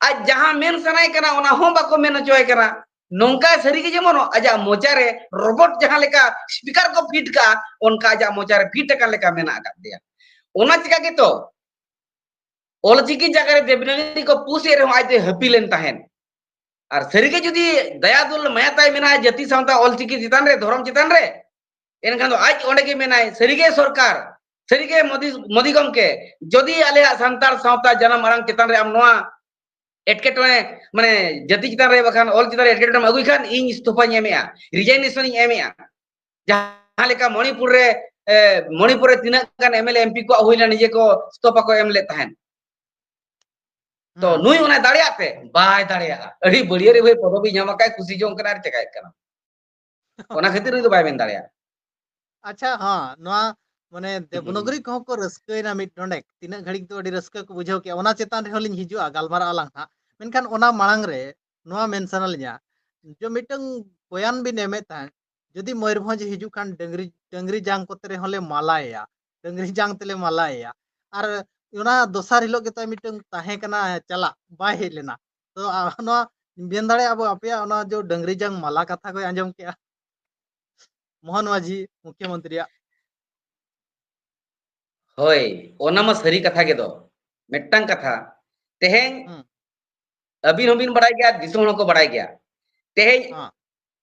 ᱟᱡ ᱡᱟᱦᱟᱸ ᱢᱮᱱ ᱥᱟᱱᱟᱭᱮ ᱠᱟᱱᱟ, ᱚᱱᱟ ᱦᱚᱸ ᱵᱟᱠᱚ ᱢᱮᱱ ᱦᱚᱪᱚᱭᱮ ᱠᱟᱱᱟ᱾ ᱱᱚᱝᱠᱟ ᱥᱟᱹᱨᱤᱜᱮ ᱡᱮᱢᱚᱱ ᱟᱡᱟᱜ ᱢᱚᱪᱟᱨᱮ ᱨᱳᱵᱚᱴ ᱡᱟᱦᱟᱸ ᱞᱮᱠᱟ ᱥᱯᱤᱠᱟᱨ ᱠᱚ ᱯᱷᱤᱴ ᱠᱟᱜᱼᱟ, ᱚᱱᱠᱟ ᱟᱡᱟᱜ ᱢᱚᱪᱟᱨᱮ ᱯᱷᱤᱴ ᱟᱠᱟᱱ ᱞᱮᱠᱟ ᱢᱮᱱᱟᱜ ᱟᱠᱟᱫ ᱛᱟᱭᱟ᱾ ᱚᱱᱟ ᱪᱤᱠᱟ ᱜᱮᱛᱚ ᱚᱞᱪᱤᱠᱤ ᱡᱟᱭᱜᱟ ᱨᱮ ᱫᱮᱵᱽᱱᱟᱜᱽᱨᱤ ᱠᱚ ᱯᱩᱥ ᱮᱫ ᱨᱮᱦᱚᱸ ᱟᱡ ᱫᱚᱭ ᱦᱟᱹᱯᱤ ᱞᱮᱱ ᱛᱟᱦᱮᱸᱫ᱾ ᱟᱨ ᱥᱟᱹᱨᱤᱜᱮ ᱡᱩᱫᱤ ᱫᱟᱭᱟ ᱫᱩᱞ ᱢᱟᱭᱟ ᱛᱟᱭ ᱢᱮᱱᱟᱜᱼᱟ ᱡᱟᱹᱛᱤ ᱥᱟᱶᱛᱟ ᱚᱞᱪᱤᱠᱤ ᱪᱮᱛᱟᱱ ᱨᱮ, ᱫᱷᱚᱨᱚᱢ ᱪᱮᱛᱟᱱ ᱨᱮ, ᱮᱱᱠᱷᱟᱱ ᱫᱚ ᱟᱡ ᱚᱸᱰᱮ ᱜᱮ ᱢᱮᱱᱟᱭ, ᱥᱟᱹᱨᱤᱜᱮ ᱥᱚᱨᱠᱟᱨ, ᱥᱟᱹᱨᱤᱜᱮ ᱢᱳᱫᱤ, ᱢᱳᱫᱤ ᱜᱚᱢᱠᱮ, ᱡᱩᱫᱤ ᱟᱞᱮᱭᱟᱜ ᱥᱟᱱᱛᱟᱲ ᱥᱟᱶᱛᱟ ᱡᱟᱱᱟᱢ ᱟᱲᱟᱝ ᱪᱮᱛᱟᱱ ᱨᱮ ᱟᱢ ᱱᱚᱣᱟ ᱮᱴᱠᱮᱴᱚᱬᱮ, ᱢᱟᱱᱮ ᱡᱟᱹᱛᱤ ᱪᱮᱛᱟᱱ ᱨᱮ ᱵᱟᱠᱷᱟᱱ ᱚᱞ ᱪᱮᱛᱟᱱ ᱨᱮ ᱮᱴᱠᱮᱴᱚᱬᱮᱢ ᱟᱹᱜᱩᱭ ᱠᱷᱟᱱ ᱤᱧ ᱤᱥᱛᱚᱯᱷᱟᱧ ᱮᱢᱮᱜᱼᱟ, resignation ᱤᱧ ᱮᱢᱮᱜᱼᱟ᱾ ᱡᱟᱦᱟᱸ ᱞᱮᱠᱟ ᱢᱚᱬᱤᱯᱩᱨ ᱨᱮ, ᱮ, ᱢᱚᱬᱤᱯᱩᱨ ᱨᱮ ᱛᱤᱱᱟᱹᱜ ᱜᱟᱱ MLA MP ᱠᱚᱣᱟᱜ ᱦᱩᱭ ᱞᱮᱱᱟ, ᱱᱤᱡᱮ ᱠᱚ ᱤᱥᱛᱚᱯᱷᱟ ᱠᱚ ᱮᱢ ᱞᱮᱫ ᱛᱟᱦᱮᱸᱫ᱾ ᱛᱚ ᱦᱩᱸ᱾ ᱱᱩᱭ ᱚᱱᱟ ᱫᱟᱲᱮᱭᱟᱜ ᱛᱮ ᱵᱟᱭ ᱫᱟᱲᱮᱭᱟᱜᱼᱟ᱾ ᱟᱹᱰᱤ ᱵᱟᱹᱲᱤᱭᱟᱹ ᱨᱮ ᱵᱷᱟᱹᱭ ᱯᱚᱫᱚᱵᱤ ᱧᱟᱢ ᱟᱠᱟᱫ, ᱠᱩᱥᱤ ᱡᱚᱝ ᱠᱟᱱᱟ ᱟᱨ ᱪᱮᱠᱟᱭᱮᱫ ᱠᱟᱱᱟ᱾ ᱚᱱᱟ ᱠᱷᱟᱹᱛᱤᱨ ᱩᱱᱤ ᱫᱚ ᱵᱟᱭ ᱢᱮᱱ ᱫᱟᱲᱮᱭᱟᱜᱼᱟ᱾ ᱟᱪᱪᱷᱟ, ᱦᱚᱸ, ᱱᱚᱣᱟ ᱢᱟᱱᱮ ᱦᱩᱸ᱾ ᱫᱮᱵᱽᱱᱚᱜᱨᱤ ᱠᱚᱦᱚᱸ ᱠᱚ ᱨᱟᱹᱥᱠᱟᱹᱭᱮᱱᱟ ᱢᱤᱫ ᱰᱚᱸᱰᱮᱠ, ᱛᱤᱱᱟᱹᱜ ᱜᱷᱟᱹᱲᱤᱡ ᱫᱚ ᱟᱹᱰᱤ ᱨᱟᱹᱥᱠᱟᱹ ᱠᱚ ᱵᱩᱡᱷᱟᱹᱣ ᱠᱮᱜᱼᱟ, ᱚᱱᱟ ᱪᱮᱛᱟᱱ ᱨᱮᱦᱚᱸ ᱞᱤᱧ ᱦᱤᱡᱩᱜᱼᱟ, ᱜᱟᱞᱢᱟᱨᱟᱜ ᱟᱞᱟᱝ ᱦᱟᱸᱜ᱾ ᱢᱮᱱᱠᱷᱟᱱ ᱚᱱᱟ ᱢᱟᱲᱟᱝ ᱨᱮ ᱱᱚᱣᱟ ᱢᱮᱱ ᱥᱟᱱᱟ ᱞᱤᱧᱟ, ᱡᱮ ᱢᱤᱫᱴᱟᱝ ᱵᱚᱭᱟᱱ ᱵᱤᱱ ᱮᱢᱮᱫ ᱛᱟᱦᱮᱸᱫ, ᱡᱩᱫᱤ ᱢᱚᱭᱩᱨᱵᱷᱚᱸᱡᱽ ᱦᱤᱡᱩᱜ ᱠᱷᱟᱱ ᱰᱟᱹᱝᱨᱤ, ᱰᱟᱹᱝᱨᱤ ᱡᱟᱝ ᱠᱚᱛᱮ ᱨᱮᱦᱚᱸ ᱞᱮ ᱢᱟᱞᱟᱭᱮᱭᱟ, ᱰᱟᱹᱝᱨᱤ ᱡᱟᱝ ᱛᱮᱞᱮ ᱢᱟᱞᱟᱭᱮᱭᱟ᱾ ᱟᱨ ᱚᱱᱟ ᱫᱚᱥᱟᱨ ᱦᱤᱞᱳᱜ ᱜᱮᱛᱟᱭ ᱢᱤᱫᱴᱟᱝ ᱛᱟᱦᱮᱸ ᱠᱟᱱᱟ ᱪᱟᱞᱟᱜ, ᱵᱟᱭ ᱦᱮᱡ ᱞᱮᱱᱟ᱾ ᱛᱚ, ᱟ, ᱱᱚᱣᱟ ᱢᱮᱱ ᱫᱟᱲᱮᱭᱟᱜᱼᱟ ᱵᱚ, ᱟᱯᱮᱭᱟᱜ ᱚᱱᱟ ᱡᱮ ᱰᱟᱹᱝᱨᱤ ᱡᱟᱝ ᱢᱟᱞᱟ ᱠᱟᱛᱷᱟ ᱠᱚᱭ ᱟᱸᱡᱚᱢ ᱠᱮᱜᱼᱟ ᱢᱳᱦᱚᱱ ᱢᱟᱹᱡᱷᱤ ᱢᱩᱠᱷᱭᱟᱹ ᱢᱚᱱᱛᱨᱤᱭᱟᱜ? ᱦᱳᱭ, ᱚᱱᱟ ᱢᱟ ᱥᱟᱹᱨᱤ ᱠᱟᱛᱷᱟ ᱜᱮ ᱫᱚ᱾ ᱢᱤᱫᱴᱟᱝ ᱠᱟᱛᱷᱟ, ᱛᱮᱦᱮᱧ ᱦᱩᱸ᱾ ᱟᱹᱵᱤᱱ ᱦᱚᱸᱵᱤᱱ ᱵᱟᱲᱟᱭ ᱜᱮᱭᱟ, ᱫᱤᱥᱚᱢ ᱦᱚᱲ ᱦᱚᱸᱠᱚ ᱵᱟᱲᱟᱭ ᱜᱮᱭᱟ᱾ ᱛᱮᱦᱮᱧ ᱦᱮᱸ᱾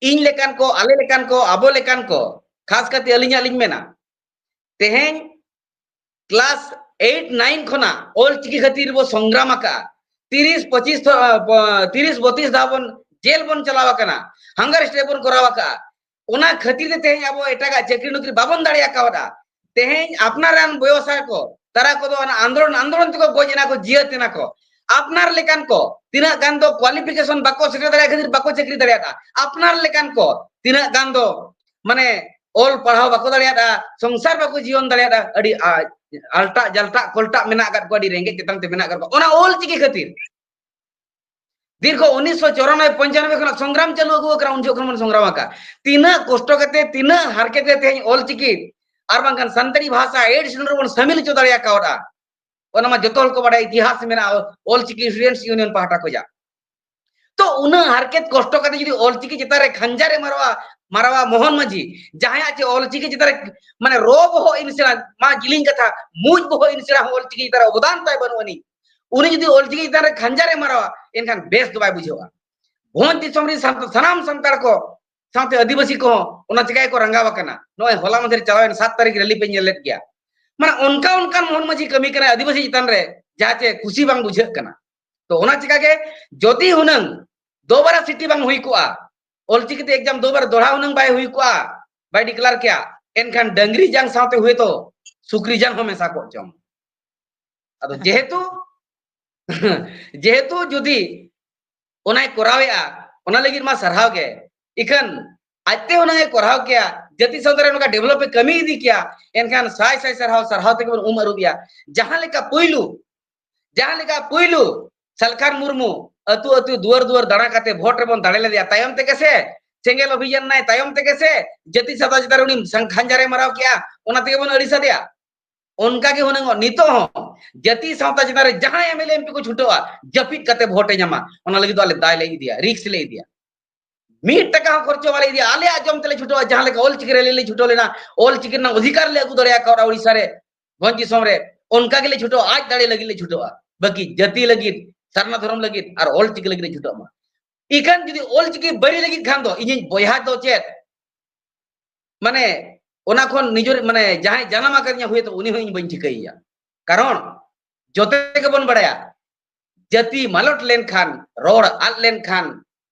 ᱤᱧ ᱞᱮᱠᱟᱱ ᱠᱚ, ᱟᱞᱮ ᱞᱮᱠᱟᱱ ᱠᱚ, ᱟᱵᱚ ᱞᱮᱠᱟᱱ ᱠᱚ, ᱠᱷᱟᱥ ᱠᱟᱛᱮ ᱟᱹᱞᱤᱧᱟᱜ ᱞᱤᱧ ᱢᱮᱱᱟ, ᱛᱮᱦᱮᱧ class eight nine ᱠᱷᱚᱱᱟᱜ ᱚᱞ ᱪᱤᱠᱤ ᱠᱷᱟᱹᱛᱤᱨ ᱵᱚ ᱥᱚᱝᱜᱨᱟᱢ ᱟᱠᱟᱜᱼᱟ᱾ ᱛᱤᱨᱤᱥ, ᱯᱚᱸᱪᱤᱥ ᱛᱷᱚ-, ᱟᱸ, ᱯᱚ-, ᱛᱤᱨᱤᱥ, ᱵᱚᱛᱤᱥ ᱫᱷᱟᱣ ᱵᱚᱱ ᱡᱮᱞ ᱵᱚᱱ ᱪᱟᱞᱟᱣ ᱟᱠᱟᱱᱟ, hunger strike ᱵᱚᱱ ᱠᱚᱨᱟᱣ ᱟᱠᱟᱜᱼᱟ᱾ ᱚᱱᱟ ᱠᱷᱟᱹᱛᱤᱨ ᱛᱮ ᱛᱮᱦᱮᱧ ᱟᱵᱚ ᱮᱴᱟᱜᱟᱜ ᱪᱟᱹᱠᱨᱤ ᱱᱚᱠᱨᱤ ᱵᱟᱵᱚᱱ ᱫᱟᱲᱮ ᱟᱠᱟᱣᱫᱟ᱾ ᱛᱮᱦᱮᱧ ᱟᱯᱱᱟᱨ ᱨᱮᱱ ᱵᱚᱭᱚᱥᱟ ᱠᱚ, ᱛᱟᱨᱟ ᱠᱚᱫᱚ ᱚᱱᱟ ᱟᱱᱫᱳᱞᱚᱱ, ᱟᱱᱫᱳᱞᱚᱱ ᱛᱮᱠᱚ ᱜᱚᱡ ᱮᱱᱟ ᱠᱚ, ᱡᱤᱭᱟᱹᱛ ᱮᱱᱟ ᱠᱚ᱾ ᱟᱯᱱᱟᱨ ᱞᱮᱠᱟᱱ ᱠᱚ ᱛᱤᱱᱟᱹᱜ ᱜᱟᱱ ᱫᱚ qualification ᱵᱟᱠᱚ ᱥᱮᱴᱮᱨ ᱫᱟᱲᱮᱭᱟᱜ ᱠᱷᱟᱹᱛᱤᱨ ᱵᱟᱠᱚ ᱪᱟᱹᱠᱨᱤ ᱫᱟᱲᱮᱭᱟᱫᱟ᱾ ᱟᱯᱱᱟᱨ ᱞᱮᱠᱟᱱ ᱠᱚ ᱛᱤᱱᱟᱹᱜ ᱜᱟᱱ ᱫᱚ ᱢᱟᱱᱮ ᱚᱞ ᱯᱟᱲᱦᱟᱣ ᱵᱟᱠᱚ ᱫᱟᱲᱮᱭᱟᱫᱟ, ᱥᱚᱝᱥᱟᱨ ᱵᱟᱠᱚ ᱡᱤᱭᱚᱱ ᱫᱟᱲᱮᱭᱟᱫᱟ, ᱟᱹᱰᱤ ᱟ-, ᱟᱞᱴᱟᱜ ᱡᱟᱞᱴᱟᱜ ᱠᱚᱞᱴᱟᱜ ᱢᱮᱱᱟᱜ ᱟᱠᱟᱫ ᱠᱚᱣᱟ, ᱟᱹᱰᱤ ᱨᱮᱸᱜᱮᱡ ᱛᱮᱛᱟᱝ ᱛᱮ ᱢᱮᱱᱟᱜ ᱟᱠᱟᱫ ᱠᱚᱣᱟ᱾ ᱚᱱᱟ ᱚᱞ ᱪᱤᱠᱤ ᱠᱷᱟᱹᱛᱤᱨ ᱫᱤᱨᱜᱷᱚ ᱩᱱᱤᱥᱥᱚ ᱪᱚᱣᱨᱟᱱᱚᱵᱵᱳᱭ ᱯᱚᱧᱪᱟᱱᱚᱵᱵᱳᱭ ᱠᱷᱚᱱᱟᱜ ᱥᱚᱝᱜᱨᱟᱢ ᱪᱟᱹᱞᱩ ᱟᱹᱜᱩ ᱟᱠᱟᱱᱟ, ᱩᱱ ᱡᱚᱠᱷᱚᱱ ᱵᱚᱱ ᱥᱚᱝᱜᱨᱟᱢ ᱟᱠᱟᱫ᱾ ᱛᱤᱱᱟᱹᱜ ᱠᱚᱥᱴᱚ ᱠᱟᱛᱮ, ᱛᱤᱱᱟᱹᱜ ᱦᱟᱨᱠᱮᱛ ᱛᱮ ᱛᱮᱦᱮᱧ ᱚᱞ ᱪᱤᱠᱤ ᱟᱨ ᱵᱟᱝᱠᱷᱟᱱ ᱥᱟᱱᱛᱟᱲᱤ ᱵᱷᱟᱥᱟ eighth schedule ᱨᱮᱵᱚᱱ ᱥᱟᱢᱤᱞ ᱦᱚᱪᱚ ᱫᱟᱲᱮ ᱟᱠᱟᱣᱫᱟ᱾ ᱚᱱᱟ ᱢᱟ ᱡᱚᱛᱚ ᱦᱚᱲ ᱠᱚ ᱵᱟᱲᱟᱭᱟ, ᱤᱛᱤᱦᱟᱥ ᱢᱮᱱᱟᱜᱼᱟ ᱚᱞ ᱪᱤᱠᱤ Students Union ᱯᱟᱦᱴᱟ ᱠᱷᱚᱱᱟᱜ᱾ ᱛᱚ ᱩᱱᱟᱹᱜ ᱦᱟᱨᱠᱮᱛ ᱠᱚᱥᱴᱚ ᱠᱟᱛᱮ ᱡᱩᱫᱤ ᱚᱞ ᱪᱤᱠᱤ ᱪᱮᱛᱟᱱ ᱨᱮ ᱠᱷᱟᱧᱡᱟ ᱨᱮ ᱢᱟᱨᱟᱣᱟ, ᱢᱟᱨᱟᱣᱟ ᱢᱳᱦᱚᱱ ᱢᱟᱹᱡᱷᱤ, ᱡᱟᱦᱟᱸᱭᱟᱜ ᱪᱮ ᱚᱞ ᱪᱤᱠᱤ ᱪᱮᱛᱟᱱ ᱨᱮ ᱢᱟᱱᱮ ᱨᱚ ᱵᱚᱦᱚᱜ ᱤᱱᱥᱮᱬᱟ, ᱢᱟ ᱡᱤᱞᱤᱧ ᱠᱟᱛᱷᱟ, ᱢᱩᱡ ᱵᱚᱦᱚᱜ ᱤᱱᱥᱮᱬᱟ ᱦᱚᱸ ᱚᱞ ᱪᱤᱠᱤ ᱪᱮᱛᱟᱱ ᱨᱮ ᱚᱵᱚᱫᱟᱱ ᱛᱟᱭ ᱵᱟᱹᱱᱩᱜ ᱟᱹᱱᱤᱡ, ᱩᱱᱤ ᱡᱩᱫᱤ ᱚᱞ ᱪᱤᱠᱤ ᱪᱮᱛᱟᱱ ᱨᱮ ᱠᱷᱟᱧᱡᱟ ᱨᱮ ᱢᱟᱨᱟᱣᱟ, ᱮᱱᱠᱷᱟᱱ ᱵᱮᱥ ᱫᱚ ᱵᱟᱭ ᱵᱩᱡᱷᱟᱹᱣᱟ᱾ ᱵᱷᱚᱸᱡᱽ ᱫᱤᱥᱚᱢ ᱨᱮᱱ ᱥᱟᱱᱛ-, ᱥᱟᱱᱟᱢ ᱥᱟᱱᱛᱟᱲ ᱠᱚ ᱥᱟᱶᱛᱮ ᱟᱹᱫᱤᱵᱟᱹᱥᱤ ᱠᱚᱦᱚᱸ ᱚᱱᱟ ᱪᱤᱠᱟᱹ ᱜᱮᱠᱚ ᱨᱟᱸᱜᱟᱣ ᱟᱠᱟᱱᱟ᱾ ᱱᱚᱜᱼᱚᱭ ᱦᱚᱞᱟ ᱢᱟᱫᱷᱮᱨ ᱪᱟᱞᱟᱣᱮᱱ ᱥᱟᱛ ᱛᱟᱹᱨᱤᱠᱷ ᱨᱮᱞᱤ ᱯᱮ ᱧᱮᱞ ᱞᱮᱫ ᱜᱮᱭᱟ᱾ ᱢᱟᱱᱮ ᱚᱱᱠᱟ ᱚᱱᱠᱟᱱ ᱢᱳᱦᱚᱱ ᱢᱟᱹᱡᱷᱤ ᱠᱟᱹᱢᱤ ᱠᱟᱱᱟᱭ ᱟᱹᱫᱤᱵᱟᱹᱥᱤ ᱪᱮᱛᱟᱱ ᱨᱮ, ᱡᱟᱦᱟᱸ ᱪᱮ ᱠᱩᱥᱤ ᱵᱟᱝ ᱵᱩᱡᱷᱟᱹᱜ ᱠᱟᱱᱟ᱾ ᱛᱚ ᱚᱱᱟ ᱪᱤᱠᱟᱹ ᱜᱮ ᱡᱩᱫᱤ ᱦᱩᱱᱟᱹᱝ ᱫᱚᱵᱟᱨᱟ ᱥᱤᱴᱤ ᱵᱟᱝ ᱦᱩᱭ ᱠᱚᱜᱼᱟ, ᱚᱞᱪᱤᱠᱤ ᱛᱮ exam ᱫᱚᱵᱟᱨ ᱫᱚᱦᱲᱟ ᱦᱩᱱᱟᱹᱝ ᱵᱟᱭ ᱦᱩᱭ ᱠᱚᱜᱼᱟ, ᱵᱟᱭ declare ᱠᱮᱭᱟ, ᱮᱱᱠᱷᱟᱱ ᱰᱟᱹᱝᱨᱤ ᱡᱟᱝ ᱥᱟᱶᱛᱮ ᱦᱚᱭᱛᱳ ᱥᱩᱠᱨᱤ ᱡᱟᱝ ᱦᱚᱸ ᱢᱮᱥᱟ ᱠᱚᱜ ᱪᱚᱝ᱾ ᱟᱫᱚ ᱡᱮᱦᱮᱛᱩ ᱡᱮᱦᱮᱛᱩ ᱡᱩᱫᱤ ᱚᱱᱟᱭ ᱠᱚᱨᱟᱣᱮᱫᱼᱟ, ᱚᱱᱟ ᱞᱟᱹᱜᱤᱫ ᱢᱟ ᱥᱟᱨᱦᱟᱣ ᱜᱮ᱾ ᱤᱠᱷᱟᱹᱱ ᱟᱡᱛᱮ ᱚᱱᱟᱭ ᱠᱚᱨᱟᱣ ᱠᱮᱭᱟ, ᱡᱟᱹᱛᱤ ᱥᱟᱶᱛᱟ ᱨᱮ ᱱᱚᱝᱠᱟ develop ᱮ ᱠᱟᱹᱢᱤ ᱤᱫᱤ ᱠᱮᱭᱟ, ᱮᱱᱠᱷᱟᱱ ᱥᱟᱭ ᱥᱟᱭ ᱥᱟᱨᱦᱟᱣ, ᱥᱟᱨᱦᱟᱣ ᱛᱮᱜᱮ ᱵᱚᱱ ᱩᱢ ᱟᱹᱨᱩᱵ ᱮᱭᱟ᱾ ᱡᱟᱦᱟᱸ ᱞᱮᱠᱟ ᱯᱩᱭᱞᱩ, ᱡᱟᱦᱟᱸ ᱞᱮᱠᱟ ᱯᱩᱭᱞᱩ ᱥᱟᱞᱠᱷᱟᱱ ᱢᱩᱨᱢᱩ ᱟᱹᱛᱩ ᱟᱹᱛᱩ ᱫᱩᱣᱟᱹᱨ ᱫᱩᱣᱟᱹᱨ ᱫᱟᱬᱟ ᱠᱟᱛᱮ ᱵᱷᱳᱴ ᱨᱮᱵᱚᱱ ᱫᱟᱲᱮ ᱞᱮᱫᱮᱭᱟ, ᱛᱟᱭᱚᱢ ᱛᱮᱜᱮ ᱥᱮ ᱥᱮᱸᱜᱮᱞ ᱚᱵᱷᱤᱡᱟᱱ ᱱᱟᱭ, ᱛᱟᱭᱚᱢ ᱛᱮᱜᱮ ᱥᱮ ᱡᱟᱹᱛᱤ ᱥᱟᱶᱛᱟ ᱪᱮᱛᱟᱱ ᱨᱮ ᱩᱱᱤ ᱥᱟᱝ-, ᱠᱷᱟᱧᱡᱟᱨᱮ ᱢᱟᱨᱟᱣ ᱠᱮᱜᱼᱟ, ᱚᱱᱟ ᱛᱮᱜᱮ ᱵᱚᱱ ᱟᱹᱲᱤᱥ ᱟᱫᱮᱭᱟ᱾ ᱚᱱᱠᱟ ᱜᱮ ᱦᱩᱱᱟᱹᱝ ᱱᱤᱛᱚᱜ ᱦᱚᱸ ᱡᱟᱹᱛᱤ ᱥᱟᱶᱛᱟ ᱪᱮᱛᱟᱱ ᱨᱮ ᱡᱟᱦᱟᱸᱭ M L A M P ᱠᱚ ᱪᱷᱩᱴᱟᱹᱜᱼᱟ, ᱡᱟᱹᱯᱤᱫ ᱠᱟᱛᱮ ᱵᱷᱳᱴ ᱮ ᱧᱟᱢᱟ, ᱚᱱᱟ ᱞᱟᱹᱜᱤᱫ ᱫᱚ ᱟᱞᱮ ᱫᱟᱭ ᱞᱮ ᱤᱫᱤᱭᱟ, risk ᱞᱮ ᱤᱫᱤᱭᱟ᱾ ᱢᱤᱫ ᱴᱟᱠᱟ ᱦᱚᱸ ᱠᱷᱚᱨᱪᱟ ᱵᱟᱞᱮ ᱤᱫᱤᱭᱟ, ᱟᱞᱮᱭᱟᱜ ᱡᱚᱢ ᱛᱮᱞᱮ ᱪᱷᱩᱴᱟᱹᱣᱟ᱾ ᱡᱟᱦᱟᱸ ᱞᱮᱠᱟ ᱚᱞᱪᱤᱠᱤ rally ᱞᱮ ᱪᱷᱩᱴᱟᱹᱣ ᱞᱮᱱᱟ, ᱚᱞᱪᱤᱠᱤ ᱨᱮᱱᱟᱜ ᱚᱫᱷᱤᱠᱟᱨ ᱞᱮ ᱟᱹᱜᱩ ᱫᱟᱲᱮ ᱟᱠᱟᱫᱟ ᱩᱲᱤᱥᱥᱟ ᱨᱮ, ᱵᱷᱚᱸᱡᱽ ᱫᱤᱥᱚᱢ ᱨᱮ, ᱚᱱᱠᱟ ᱜᱮᱞᱮ ᱪᱷᱩᱴᱟᱹᱣᱟ᱾ ᱟᱡ ᱫᱟᱲᱮ ᱞᱟᱹᱜᱤᱫ ᱞᱮ ᱪᱷᱩᱴᱟᱹᱣᱟ, ᱵᱟᱹᱠᱤ ᱡᱟᱹᱛᱤ ᱞᱟᱹᱜᱤᱫ, ᱥᱟᱨᱱᱟ ᱫᱷᱚᱨᱚᱢ ᱞᱟᱹᱜᱤᱫ ᱟᱨ ᱚᱞᱪᱤᱠᱤ ᱞᱟᱹᱜᱤᱫ ᱞᱮ ᱪᱷᱩᱴᱟᱹᱜ ᱢᱟ᱾ ᱤᱠᱷᱟᱹᱱ ᱡᱩᱫᱤ ᱚᱞᱪᱤᱠᱤ ᱵᱟᱹᱲᱤ ᱞᱟᱹᱜᱤᱫ ᱠᱷᱟᱱ ᱫᱚ ᱤᱧᱤᱧ ᱵᱚᱭᱦᱟ ᱫᱚ ᱪᱮᱫ, ᱢᱟᱱᱮ, ᱚᱱᱟ ᱠᱷᱚᱱ ᱱᱤᱡᱮᱨ, ᱢᱟᱱᱮ, ᱡᱟᱦᱟᱸᱭ ᱡᱟᱱᱟᱢ ᱟᱠᱟᱫᱤᱧᱟ ᱦᱚᱭᱛᱳ ᱩᱱᱤ ᱦᱚᱸ ᱤᱧ ᱵᱟᱹᱧ ᱴᱷᱤᱠᱟᱹᱭᱮᱭᱟ᱾ ᱠᱟᱨᱚᱱ ᱡᱚᱛᱚ ᱜᱮᱵᱚᱱ ᱵᱟᱲᱟᱭᱟ, ᱡᱟᱹᱛᱤ ᱢᱟᱞᱚᱴ ᱞᱮᱱᱠᱷᱟᱱ, ᱨᱚᱲ ᱟᱫ ᱞᱮᱱᱠᱷᱟᱱ,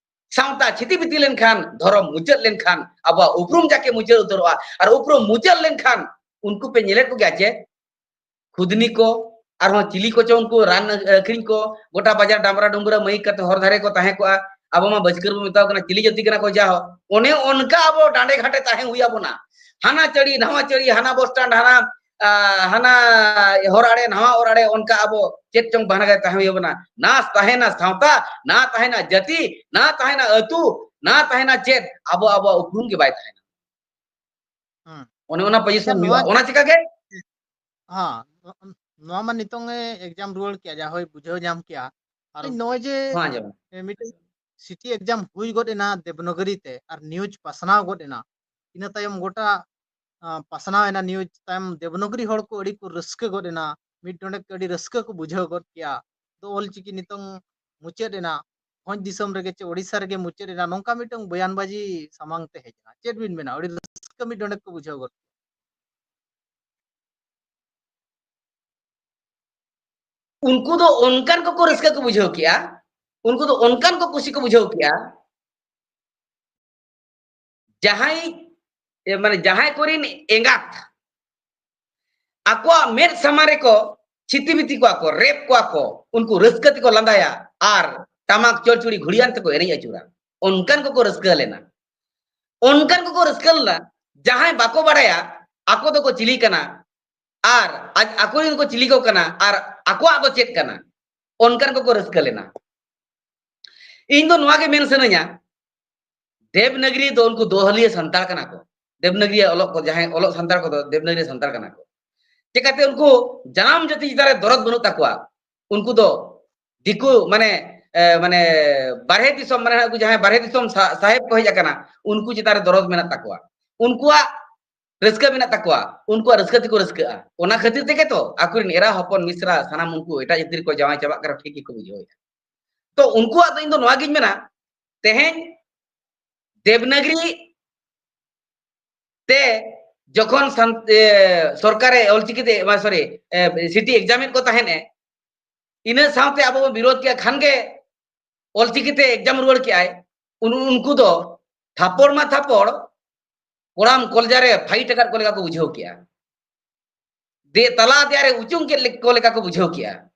ᱥᱟᱶᱛᱟ ᱪᱷᱤᱛᱤ ᱵᱤᱛᱤ ᱞᱮᱱᱠᱷᱟᱱ, ᱫᱷᱚᱨᱚᱢ ᱢᱩᱪᱟᱹᱫ ᱞᱮᱱᱠᱷᱟᱱ ᱟᱵᱚᱣᱟᱜ ᱩᱯᱨᱩᱢ ᱡᱟᱠᱮ ᱢᱩᱪᱟᱹᱫ ᱩᱛᱟᱹᱨᱚᱜᱼᱟ᱾ ᱟᱨ ᱩᱯᱨᱩᱢ ᱢᱩᱪᱟᱹᱫ ᱞᱮᱱᱠᱷᱟᱱ ᱩᱱᱠᱩ ᱯᱮ ᱧᱮᱞᱮᱫ ᱠᱚᱜᱮᱭᱟ ᱪᱮ ᱠᱷᱩᱫᱱᱤ ᱠᱚ, ᱟᱨᱦᱚᱸ ᱪᱤᱞᱤ ᱠᱚᱪᱚ ᱩᱱᱠᱩ ᱨᱟᱱ ᱟᱹᱠᱷᱨᱤᱧ ᱠᱚ ᱜᱚᱴᱟ ᱵᱟᱡᱟᱨ ᱰᱟᱢᱨᱟ ᱰᱩᱢᱨᱟ ᱢᱟᱹᱭᱤᱠ ᱠᱟᱛᱮ ᱦᱚᱨ ᱫᱷᱟᱨᱮ ᱠᱚ ᱛᱟᱦᱮᱸ ᱠᱚᱜᱼᱟ᱾ ᱟᱵᱚ ᱢᱟ ᱵᱟᱹᱪᱠᱟᱹ ᱨᱮᱵᱚ ᱢᱮᱛᱟᱣ ᱠᱟᱱᱟ, ᱪᱤᱞᱤ ᱡᱟᱹᱛᱤ ᱠᱟᱱᱟ ᱠᱚ ᱡᱟ ᱦᱚ᱾ ᱚᱱᱮ ᱚᱱᱠᱟ ᱟᱵᱚ ᱰᱟᱸᱰᱮ ᱜᱷᱟᱴᱮ ᱛᱟᱦᱮᱸ ᱦᱩᱭ ᱟᱵᱚᱱᱟ᱾ ᱦᱟᱱᱟ ᱪᱟᱹᱲᱤ ᱱᱟᱣᱟ ᱪᱟᱹᱲᱤ, ᱦᱟᱱᱟ ᱵᱚᱥ ᱥᱴᱮᱱᱰ, ᱦᱟᱱᱟ, ᱟ, ᱦᱟᱱᱟ ᱦᱚᱨ ᱟᱲᱮ ᱱᱟᱣᱟ ᱦᱚᱨ ᱟᱲᱮ, ᱚᱱᱠᱟ ᱟᱵᱚ ᱪᱮᱫ ᱪᱚᱝ ᱵᱟᱦᱟᱱᱟ ᱠᱟᱛᱮ ᱛᱟᱦᱮᱸ ᱦᱩᱭ ᱟᱵᱚᱱᱟ᱾ ᱱᱟ ᱛᱟᱦᱮᱱᱟ ᱥᱟᱶᱛᱟ, ᱱᱟ ᱛᱟᱦᱮᱱᱟ ᱡᱟᱹᱛᱤ, ᱱᱟ ᱛᱟᱦᱮᱱᱟ ᱟᱹᱛᱩ, ᱱᱟ ᱛᱟᱦᱮᱱᱟ ᱪᱮᱫ, ᱟᱵᱚ ᱟᱵᱚᱣᱟᱜ ᱩᱯᱨᱩᱢ ᱜᱮ ᱵᱟᱭ ᱛᱟᱦᱮᱱᱟ᱾ ᱦᱩᱸ᱾ ᱚᱱᱮ ᱚᱱᱟ ᱟᱪᱪᱷᱟ, position ᱱᱚᱣᱟ ᱦᱩᱭᱩᱜᱼᱟ᱾ ᱚᱱᱟ ᱪᱤᱠᱟ ᱜᱮ? ᱦᱮᱸ, ᱱᱚ-, ᱱᱚᱣᱟ ᱢᱟ ᱱᱤᱛᱚᱝ ᱮ exam ᱨᱩᱣᱟᱹᱲ ᱠᱮᱜᱼᱟ, ᱡᱟ ᱦᱳᱭ ᱵᱩᱡᱷᱟᱹᱣ ᱧᱟᱢ ᱠᱮᱜᱼᱟ᱾ ᱟᱨ ᱦᱮᱸ, ᱱᱚᱜᱼᱚᱭ ᱡᱮ, ᱦᱮᱸ, ᱟᱸᱡᱚᱢ᱾ ᱮ, ᱢᱤᱫᱴᱮᱱ city exam ᱦᱩᱭ ᱜᱚᱫ ᱮᱱᱟ ᱫᱮᱵᱽᱱᱚᱜᱚᱨᱤ ᱛᱮ, ᱟᱨ news ᱯᱟᱥᱱᱟᱣ ᱜᱚᱫ ᱮᱱᱟ, ᱤᱱᱟᱹ ᱛᱟᱭᱚᱢ ᱜᱚᱴᱟ, ᱟ, ᱯᱟᱥᱱᱟᱣ ᱮᱱᱟ news ᱛᱟᱭᱚᱢ, ᱫᱮᱵᱽᱱᱚᱜᱚᱨᱤ ᱦᱚᱲ ᱠᱚ ᱟᱹᱰᱤ ᱠᱚ ᱨᱟᱹᱥᱠᱟᱹ ᱜᱚᱫ ᱮᱱᱟ, ᱢᱤᱫ ᱰᱚᱸᱰᱮᱠ ᱟᱹᱰᱤ ᱨᱟᱹᱥᱠᱟᱹ ᱠᱚ ᱵᱩᱡᱷᱟᱹᱣ ᱜᱚᱫ ᱠᱮᱜᱼᱟ᱾ ᱫᱚ ᱚᱞ ᱪᱤᱠᱤ ᱱᱤᱛᱚᱝ ᱢᱩᱪᱟᱹᱫ ᱮᱱᱟ, ᱵᱷᱚᱸᱡᱽ ᱫᱤᱥᱚᱢ ᱨᱮᱜᱮ ᱪᱮ ᱳᱰᱤᱥᱟ ᱨᱮᱜᱮ ᱢᱩᱪᱟᱹᱫ ᱮᱱᱟ, ᱱᱚᱝᱠᱟ ᱢᱤᱫᱴᱟᱝ ᱵᱚᱭᱟᱱ ᱵᱟᱡᱤ ᱥᱟᱢᱟᱝ ᱛᱮ ᱦᱮᱡ ᱮᱱᱟ᱾ ᱪᱮᱫ ᱵᱤᱱ ᱢᱮᱱᱟ? ᱟᱹᱰᱤ ᱨᱟᱹᱥᱠᱟᱹ ᱢᱤᱫ ᱰᱚᱸᱰᱮᱠ ᱠᱚ ᱵᱩᱡᱷᱟᱹᱣ ᱜᱚᱫ ᱠᱮᱜᱼᱟ᱾ ᱩᱱᱠᱩ ᱫᱚ ᱚᱱᱠᱟᱱ ᱠᱚᱠᱚ ᱨᱟᱹᱥᱠᱟᱹ ᱠᱚ ᱵᱩᱡᱷᱟᱹᱣ ᱠᱮᱜᱼᱟ, ᱩᱱᱠᱩ ᱫᱚ ᱚᱱᱠᱟᱱ ᱠᱚ ᱠᱩᱥᱤ ᱠᱚ ᱵᱩᱡᱷᱟᱹᱣ ᱠᱮᱜᱼᱟ, ᱡᱟᱦᱟᱸᱭ, ᱮ, ᱢᱟᱱᱮ, ᱡᱟᱦᱟᱸᱭ ᱠᱚᱨᱮᱱ ᱮᱸᱜᱟᱛ ᱟᱠᱚᱣᱟᱜ ᱢᱮᱫ ᱥᱟᱢᱟᱝ ᱨᱮᱠᱚ ᱪᱷᱤᱛᱤ ᱵᱤᱛᱤ ᱠᱚᱣᱟ ᱠᱚ, ᱨᱮᱯ ᱠᱚᱣᱟ ᱠᱚ, ᱩᱱᱠᱩ ᱨᱟᱹᱥᱠᱟᱹ ᱛᱮᱠᱚ ᱞᱟᱸᱫᱟᱭᱟ ᱟᱨ ᱴᱟᱢᱟᱠ ᱪᱚᱲᱪᱩᱲᱤ ᱜᱷᱩᱲᱤᱭᱟᱱ ᱛᱮᱠᱚ ᱮᱱᱮᱡ ᱟᱹᱪᱩᱨᱟ᱾ ᱚᱱᱠᱟᱱ ᱠᱚᱠᱚ ᱨᱟᱹᱥᱠᱟᱹ ᱞᱮᱱᱟ, ᱚᱱᱠᱟᱱ ᱠᱚᱠᱚ ᱨᱟᱹᱥᱠᱟᱹ ᱞᱮᱱᱟ᱾ ᱡᱟᱦᱟᱸᱭ ᱵᱟᱠᱚ ᱵᱟᱲᱟᱭᱟ ᱟᱠᱚ ᱫᱚᱠᱚ ᱪᱤᱞᱤ ᱠᱟᱱᱟ ᱟᱨ ᱟᱡ-, ᱟᱠᱚ ᱨᱮᱱ ᱠᱚ ᱪᱤᱞᱤ ᱠᱚ ᱠᱟᱱᱟ ᱟᱨ ᱟᱠᱚᱣᱟᱜ ᱫᱚ ᱪᱮᱫ ᱠᱟᱱᱟ, ᱚᱱᱠᱟᱱ ᱠᱚᱠᱚ ᱨᱟᱹᱥᱠᱟᱹ ᱞᱮᱱᱟ᱾ ᱤᱧ ᱫᱚ ᱱᱚᱣᱟ ᱜᱮ ᱢᱮᱱ ᱥᱟᱱᱟᱧᱟ, ᱫᱮᱵᱽᱱᱟᱜᱽᱨᱤ ᱫᱚ ᱩᱱᱠᱩ ᱫᱚᱦᱟᱹᱞᱤᱭᱟᱹ ᱥᱟᱱᱛᱟᱲ ᱠᱟᱱᱟ ᱠᱚ᱾ ᱫᱮᱵᱽᱱᱟᱜᱽᱨᱤ ᱚᱞᱚᱜ ᱠᱚ, ᱡᱟᱦᱟᱸᱭ ᱚᱞᱚᱜ ᱥᱟᱱᱛᱟᱲ ᱠᱚᱫᱚ ᱫᱮᱵᱽᱱᱟᱜᱽᱨᱤ ᱥᱟᱱᱛᱟᱲ ᱠᱟᱱᱟ ᱠᱚ᱾ ᱪᱮᱠᱟᱛᱮ ᱩᱱᱠᱩ ᱡᱟᱱᱟᱢ ᱡᱟᱹᱛᱤ ᱪᱮᱛᱟᱱ ᱨᱮ ᱫᱚᱨᱚᱫ ᱵᱟᱹᱱᱩᱜ ᱛᱟᱠᱚᱣᱟ? ᱩᱱᱠᱩ ᱫᱚ ᱫᱤᱠᱩ, ᱢᱟᱱᱮ, ᱮ, ᱢᱟᱱᱮ, ᱵᱟᱨᱦᱮ ᱫᱤᱥᱚᱢ, ᱢᱟᱱᱮ, ᱩᱱᱠᱩ ᱡᱟᱦᱟᱸᱭ ᱵᱟᱨᱦᱮ ᱫᱤᱥᱚᱢ ᱥᱟ-, ᱥᱟᱦᱮᱵ ᱠᱚ ᱦᱮᱡ ᱟᱠᱟᱱᱟ, ᱩᱱᱠᱩ ᱪᱮᱛᱟᱱ ᱨᱮ ᱫᱚᱨᱚᱫ ᱢᱮᱱᱟᱜ ᱛᱟᱠᱚᱣᱟ᱾ ᱩᱱᱠᱩᱣᱟᱜ ᱨᱟᱹᱥᱠᱟᱹ ᱢᱮᱱᱟᱜ ᱛᱟᱠᱚᱣᱟ, ᱩᱱᱠᱩᱣᱟᱜ ᱨᱟᱹᱥᱠᱟᱹ ᱛᱮᱠᱚ ᱨᱟᱹᱥᱠᱟᱹᱜᱼᱟ᱾ ᱚᱱᱟ ᱠᱷᱟᱹᱛᱤᱨ ᱛᱮᱜᱮ ᱛᱚ ᱟᱠᱚᱨᱮᱱ ᱮᱨᱟ ᱦᱚᱯᱚᱱ ᱢᱤᱥᱨᱟ ᱥᱟᱱᱟᱢ ᱩᱱᱠᱩ ᱮᱴᱟᱜ ᱡᱟᱹᱛᱤ ᱨᱮᱠᱚ ᱡᱟᱶᱟᱭ ᱪᱟᱵᱟᱜ ᱠᱟᱱᱟ, ᱴᱷᱤᱠ ᱜᱮᱠᱚ ᱵᱩᱡᱷᱟᱹᱣᱮᱫᱼᱟ᱾ ᱛᱚ ᱩᱱᱠᱩᱣᱟᱜ ᱫᱚ ᱤᱧ ᱫᱚ ᱱᱚᱣᱟ ᱜᱤᱧ ᱢᱮᱱᱟ, ᱛᱮᱦᱮᱧ ᱫᱮᱵᱽᱱᱟᱜᱽᱨᱤ ᱛᱮ ᱡᱚᱠᱷᱚᱱ ᱥᱟᱱ-, ᱮ, ᱥᱚᱨᱠᱟᱨᱮ ᱚᱞᱪᱤᱠᱤ ᱛᱮ, ᱢᱟ, sorry, ᱮ, ᱥᱤᱴᱤ exam ᱮᱫ ᱠᱚ ᱛᱟᱦᱮᱸᱱ ᱮ, ᱤᱱᱟᱹ ᱥᱟᱶᱛᱮ ᱟᱵᱚ ᱵᱚᱱ ᱵᱤᱨᱳᱫ ᱠᱮᱜᱼᱟ, ᱠᱷᱟᱱ ᱜᱮ ᱚᱞᱪᱤᱠᱤ ᱛᱮ exam ᱨᱩᱣᱟᱹᱲ ᱠᱮᱜᱼᱟᱭ᱾ ᱩᱱ-, ᱩᱱᱠᱩ ᱫᱚ ᱛᱷᱟᱯᱚᱲ ᱢᱟ ᱛᱷᱟᱯᱚᱲ, ᱠᱚᱲᱟᱢ ᱠᱚᱞᱡᱟ ᱨᱮ fight ᱟᱠᱟᱫ ᱠᱚ ᱞᱮᱠᱟ ᱠᱚ ᱵᱩᱡᱷᱟᱹᱣ ᱠᱮᱜᱼᱟ᱾ ᱫᱮ ᱛᱟᱞᱟ ᱫᱮᱭᱟ ᱨᱮ ᱩᱪᱩᱝ ᱠᱮᱫ ᱞᱮ-, ᱠᱚ ᱞᱮᱠᱟ ᱠᱚ ᱵᱩᱡᱷᱟᱹᱣ ᱠᱮᱜᱼᱟ᱾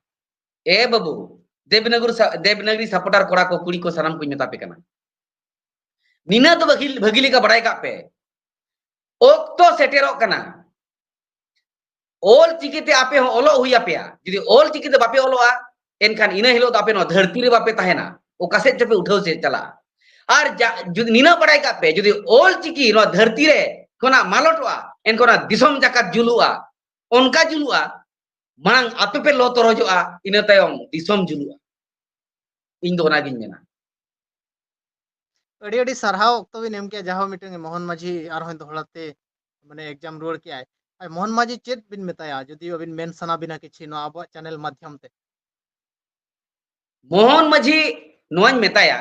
ᱮ ᱵᱟᱹᱵᱩ, ᱫᱮᱵᱽᱱᱟᱜᱚᱨᱤ ᱥᱟ-, ᱫᱮᱵᱽᱱᱟᱜᱚᱨᱤ supporter ᱠᱚᱲᱟ ᱠᱚ, ᱠᱩᱲᱤ ᱠᱚ, ᱥᱟᱱᱟᱢ ᱠᱚᱧ ᱢᱮᱛᱟ ᱯᱮ ᱠᱟᱱᱟ, ᱱᱤᱱᱟᱹᱜ ᱫᱚ ᱵᱷᱟᱹᱜᱤ, ᱵᱷᱟᱹᱜᱤ ᱞᱮᱠᱟ ᱵᱟᱲᱟᱭ ᱠᱟᱜ ᱯᱮ, ᱚᱠᱛᱚ ᱥᱮᱴᱮᱨᱚᱜ ᱠᱟᱱᱟ, ᱚᱞ ᱪᱤᱠᱤ ᱛᱮ ᱟᱯᱮ ᱦᱚᱸ ᱚᱞᱚᱜ ᱦᱩᱭ ᱟᱯᱮᱭᱟ᱾ ᱡᱩᱫᱤ ᱚᱞ ᱪᱤᱠᱤ ᱛᱮ ᱵᱟᱯᱮ ᱚᱞᱚᱜᱼᱟ, ᱮᱱᱠᱷᱟᱱ ᱤᱱᱟᱹ ᱦᱤᱞᱳᱜ ᱫᱚ ᱟᱯᱮ ᱱᱚᱣᱟ ᱫᱷᱟᱹᱨᱛᱤ ᱨᱮ ᱵᱟᱯᱮ ᱛᱟᱦᱮᱱᱟ, ᱚᱠᱟ ᱥᱮᱫ ᱪᱚᱯᱮ ᱩᱴᱷᱟᱹᱣ ᱥᱮᱫ ᱪᱟᱞᱟᱜᱼᱟ᱾ ᱟᱨ ᱡᱟ-, ᱡᱩᱫᱤ ᱱᱤᱱᱟᱹᱜ ᱵᱟᱲᱟᱭ ᱠᱟᱜ ᱯᱮ, ᱡᱩᱫᱤ ᱚᱞ ᱪᱤᱠᱤ ᱱᱚᱣᱟ ᱫᱷᱟᱹᱨᱛᱤ ᱨᱮ ᱠᱷᱚᱱᱟᱜ ᱢᱟᱞᱚᱴᱚᱜᱼᱟ, ᱮᱱᱠᱷᱟᱱ ᱚᱱᱟ ᱫᱤᱥᱚᱢ ᱡᱟᱠᱟᱛ ᱡᱩᱞᱩᱜᱼᱟ, ᱚᱱᱠᱟ ᱡᱩᱞᱩᱜᱼᱟ, ᱢᱟᱲᱟᱝ ᱟᱯᱮ ᱯᱮ ᱞᱚ ᱛᱚᱨᱚᱡᱚᱜᱼᱟ, ᱤᱱᱟᱹ ᱛᱟᱭᱚᱢ ᱫᱤᱥᱚᱢ ᱡᱩᱞᱩᱜᱼᱟ᱾ ᱤᱧ ᱫᱚ ᱚᱱᱟᱜᱤᱧ ᱢᱮᱱᱟ᱾ ᱟᱹᱰᱤ ᱟᱹᱰᱤ ᱥᱟᱨᱦᱟᱣ ᱚᱠᱛᱚ ᱵᱤᱱ ᱮᱢ ᱠᱮᱜᱼᱟ, ᱡᱟᱦᱟᱸ ᱢᱤᱫᱴᱟᱝ ᱢᱳᱦᱚᱱ ᱢᱟᱹᱡᱷᱤ ᱟᱨᱦᱚᱸ ᱫᱚᱦᱲᱟ ᱛᱮ, ᱢᱟᱱᱮ, exam ᱨᱩᱣᱟᱹᱲ ᱠᱮᱜᱼᱟᱭ᱾ ᱟᱨ ᱢᱳᱦᱚᱱ ᱢᱟᱹᱡᱷᱤ ᱪᱮᱫ ᱵᱤᱱ ᱢᱮᱛᱟᱭᱟ, ᱡᱩᱫᱤ ᱟᱹᱵᱤᱱ ᱢᱮᱱ ᱥᱟᱱᱟ ᱵᱤᱱᱟ ᱠᱤᱪᱷᱤ ᱱᱚᱣᱟ ᱟᱵᱚᱣᱟᱜ channel ᱢᱟᱫᱽᱫᱷᱚᱢ ᱛᱮ? ᱢᱳᱦᱚᱱ ᱢᱟᱹᱡᱷᱤ ᱱᱚᱣᱟᱧ ᱢᱮᱛᱟᱭᱟ,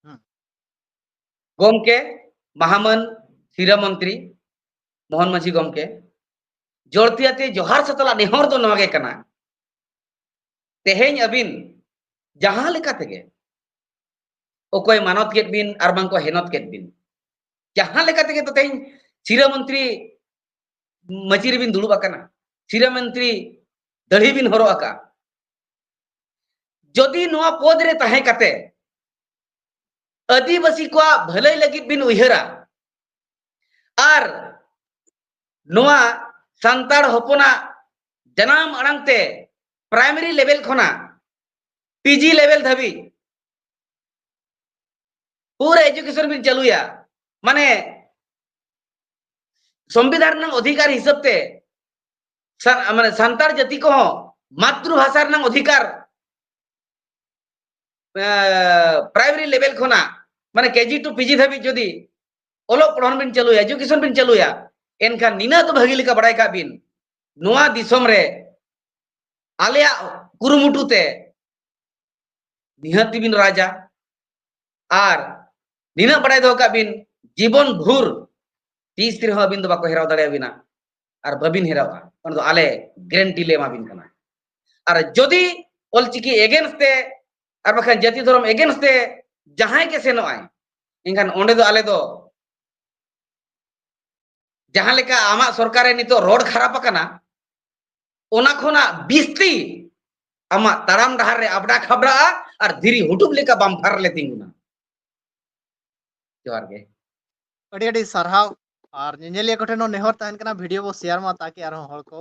ᱦᱩᱸ᱾ ᱜᱚᱢᱠᱮ, ᱢᱟᱦᱟᱢᱟᱹᱱ ᱥᱤᱨᱟᱹ ᱢᱚᱱᱛᱨᱤ ᱢᱳᱦᱚᱱ ᱢᱟᱹᱡᱷᱤ ᱜᱚᱢᱠᱮ, ᱡᱚᱲᱛᱤᱭᱟᱛᱮ ᱡᱚᱦᱟᱨ ᱥᱟᱛᱞᱟᱜ ᱱᱮᱦᱚᱨ ᱫᱚ ᱱᱚᱣᱟ ᱜᱮ ᱠᱟᱱᱟ, ᱛᱮᱦᱮᱧ ᱟᱹᱵᱤᱱ ᱡᱟᱦᱟᱸ ᱞᱮᱠᱟ ᱛᱮᱜᱮ, ᱚᱠᱚᱭ ᱢᱟᱱᱚᱛ ᱠᱮᱫ ᱵᱤᱱ ᱟᱨ ᱵᱟᱝ ᱠᱚ ᱦᱮᱱᱚᱛ ᱠᱮᱫ ᱵᱤᱱ, ᱡᱟᱦᱟᱸ ᱞᱮᱠᱟ ᱛᱮᱜᱮ ᱛᱚ ᱛᱮᱦᱮᱧ ᱥᱤᱨᱟᱹ ᱢᱚᱱᱛᱨᱤ ᱢᱟᱹᱪᱤ ᱨᱮᱵᱤᱱ ᱫᱩᱲᱩᱵ ᱟᱠᱟᱱᱟ, ᱥᱤᱨᱟᱹ ᱢᱚᱱᱛᱨᱤ ᱫᱟᱹᱲᱦᱤ ᱵᱤᱱ ᱦᱚᱨᱚᱜ ᱟᱠᱟᱫᱼᱟ᱾ ᱡᱩᱫᱤ ᱱᱚᱣᱟ ᱯᱚᱫᱽ ᱨᱮ ᱛᱟᱦᱮᱸ ᱠᱟᱛᱮ ᱟᱹᱫᱤᱵᱟᱹᱥᱤ ᱠᱚᱣᱟᱜ ᱵᱷᱟᱹᱞᱟᱹᱭ ᱞᱟᱹᱜᱤᱫ ᱵᱤᱱ ᱩᱭᱦᱟᱹᱨᱟ ᱟᱨ ᱱᱚᱣᱟ ᱥᱟᱱᱛᱟᱲ ᱦᱚᱯᱚᱱᱟᱜ ᱡᱟᱱᱟᱢ ᱟᱲᱟᱝ ᱛᱮ ᱯᱨᱟᱭᱢᱟᱨᱤ ᱞᱮᱵᱮᱞ ᱠᱷᱚᱱᱟᱜ ᱯᱤᱡᱤ ᱞᱮᱵᱮᱞ ᱫᱷᱟᱹᱵᱤᱡ ᱯᱩᱨᱟᱹ ᱮᱡᱩᱠᱮᱥᱚᱱ ᱵᱤᱱ ᱪᱟᱹᱞᱩᱭᱟ, ᱢᱟᱱᱮ ᱥᱚᱝᱵᱤᱫᱷᱟᱱ ᱨᱮᱱᱟᱜ ᱚᱫᱷᱤᱠᱟᱨ ᱦᱤᱥᱟᱹᱵ ᱛᱮ ᱥᱟᱱ-, ᱢᱟᱱᱮ ᱥᱟᱱᱛᱟᱲ ᱡᱟᱹᱛᱤ ᱠᱚᱦᱚᱸ ᱢᱟᱛᱨᱩᱵᱷᱟᱥᱟ ᱨᱮᱱᱟᱜ ᱚᱫᱷᱤᱠᱟᱨ ᱯᱨᱟᱭᱢᱟᱨᱤ ᱞᱮᱵᱮᱞ ᱠᱷᱚᱱᱟᱜ ᱢᱟᱱᱮ ᱠᱮᱡᱤ ᱴᱩ ᱯᱤᱡᱤ ᱫᱷᱟᱹᱵᱤᱡ ᱡᱩᱫᱤ ᱚᱞᱚᱜ ᱯᱚᱲᱦᱚᱱ ᱵᱤᱱ ᱪᱟᱹᱞᱩᱭᱟ, ᱮᱡᱩᱠᱮᱥᱚᱱ ᱵᱤᱱ ᱪᱟᱹᱞᱩᱭᱟ, ᱮᱱᱠᱷᱟᱱ ᱱᱤᱱᱟᱹᱜ ᱫᱚ ᱵᱷᱟᱹᱜᱤ ᱞᱮᱠᱟ ᱵᱟᱲᱟᱭ ᱠᱟᱜ ᱵᱤᱱ, ᱱᱚᱣᱟ ᱫᱤᱥᱚᱢ ᱨᱮ ᱟᱞᱮᱭᱟᱜ ᱠᱩᱨᱩᱢᱩᱴᱩ ᱛᱮ ᱱᱤᱦᱟᱹᱛ ᱵᱤᱱ ᱨᱟᱡᱟ᱾ ᱟᱨ ᱱᱤᱱᱟᱹᱜ ᱵᱟᱲᱟᱭ ᱫᱚᱦᱚ ᱠᱟᱜ ᱵᱤᱱ, ᱡᱤᱵᱚᱱ ᱵᱷᱳᱨ ᱛᱤᱥ ᱨᱮᱦᱚᱸ ᱟᱹᱵᱤᱱ ᱫᱚ ᱵᱟᱠᱚ ᱦᱮᱨᱟᱣ ᱫᱟᱲᱮᱭᱟᱵᱤᱱᱟ ᱟᱨ ᱵᱟᱹᱵᱤᱱ ᱦᱮᱨᱟᱣᱟ᱾ ᱚᱱᱟ ᱫᱚ ᱟᱞᱮ ᱜᱮᱨᱮᱱᱴᱤ ᱞᱮ ᱮᱢᱟᱵᱤᱱ ᱠᱟᱱᱟ᱾ ᱟᱨ ᱡᱩᱫᱤ ᱚᱞᱪᱤᱠᱤ ᱮᱜᱮᱱᱥᱴ ᱛᱮ ᱟᱨ ᱵᱟᱠᱷᱟᱱ ᱡᱟᱹᱛᱤ ᱫᱷᱚᱨᱚᱢ ᱮᱜᱮᱱᱥᱴ ᱛᱮ ᱡᱟᱦᱟᱸᱭ ᱜᱮ ᱥᱮᱱᱚᱜ ᱟᱭ, ᱮᱱᱠᱷᱟᱱ ᱚᱸᱰᱮ ᱫᱚ ᱟᱞᱮ ᱫᱚ ᱡᱟᱦᱟᱸ ᱞᱮᱠᱟ ᱟᱢᱟᱜ ᱥᱚᱨᱠᱟᱨ ᱨᱮ ᱱᱤᱛᱚᱜ ᱨᱳᱰ ᱠᱷᱟᱨᱟᱯ ᱟᱠᱟᱱᱟ, ᱚᱱᱟ ᱠᱷᱚᱱᱟᱜ ᱵᱤᱥᱛᱤ ᱟᱢᱟᱜ ᱛᱟᱲᱟᱢ ᱰᱟᱦᱟᱨ ᱨᱮ ᱟᱵᱲᱟ ᱠᱷᱟᱵᱲᱟᱜᱼᱟ ᱟᱨ ᱫᱷᱤᱨᱤ ᱦᱩᱴᱩᱵ ᱞᱮᱠᱟ ᱵᱟᱢᱯᱷᱟᱨ ᱞᱮ ᱛᱤᱸᱜᱩᱱᱟ᱾ ᱡᱚᱦᱟᱨ ᱜᱮ᱾ ᱟᱹᱰᱤ ᱟᱹᱰᱤ ᱥᱟᱨᱦᱟᱣ᱾ ᱟᱨ ᱧᱮᱧᱮᱞᱤᱭᱟᱹ ᱠᱚᱴᱷᱮᱱ ᱦᱚᱸ ᱱᱮᱦᱚᱨ ᱛᱟᱦᱮᱱ ᱠᱟᱱᱟ, ᱵᱷᱤᱰᱤᱭᱳ ᱵᱚ ᱥᱮᱭᱟᱨ ᱢᱟ, ᱛᱟᱠᱤ ᱟᱨᱦᱚᱸ ᱦᱚᱲ ᱠᱚ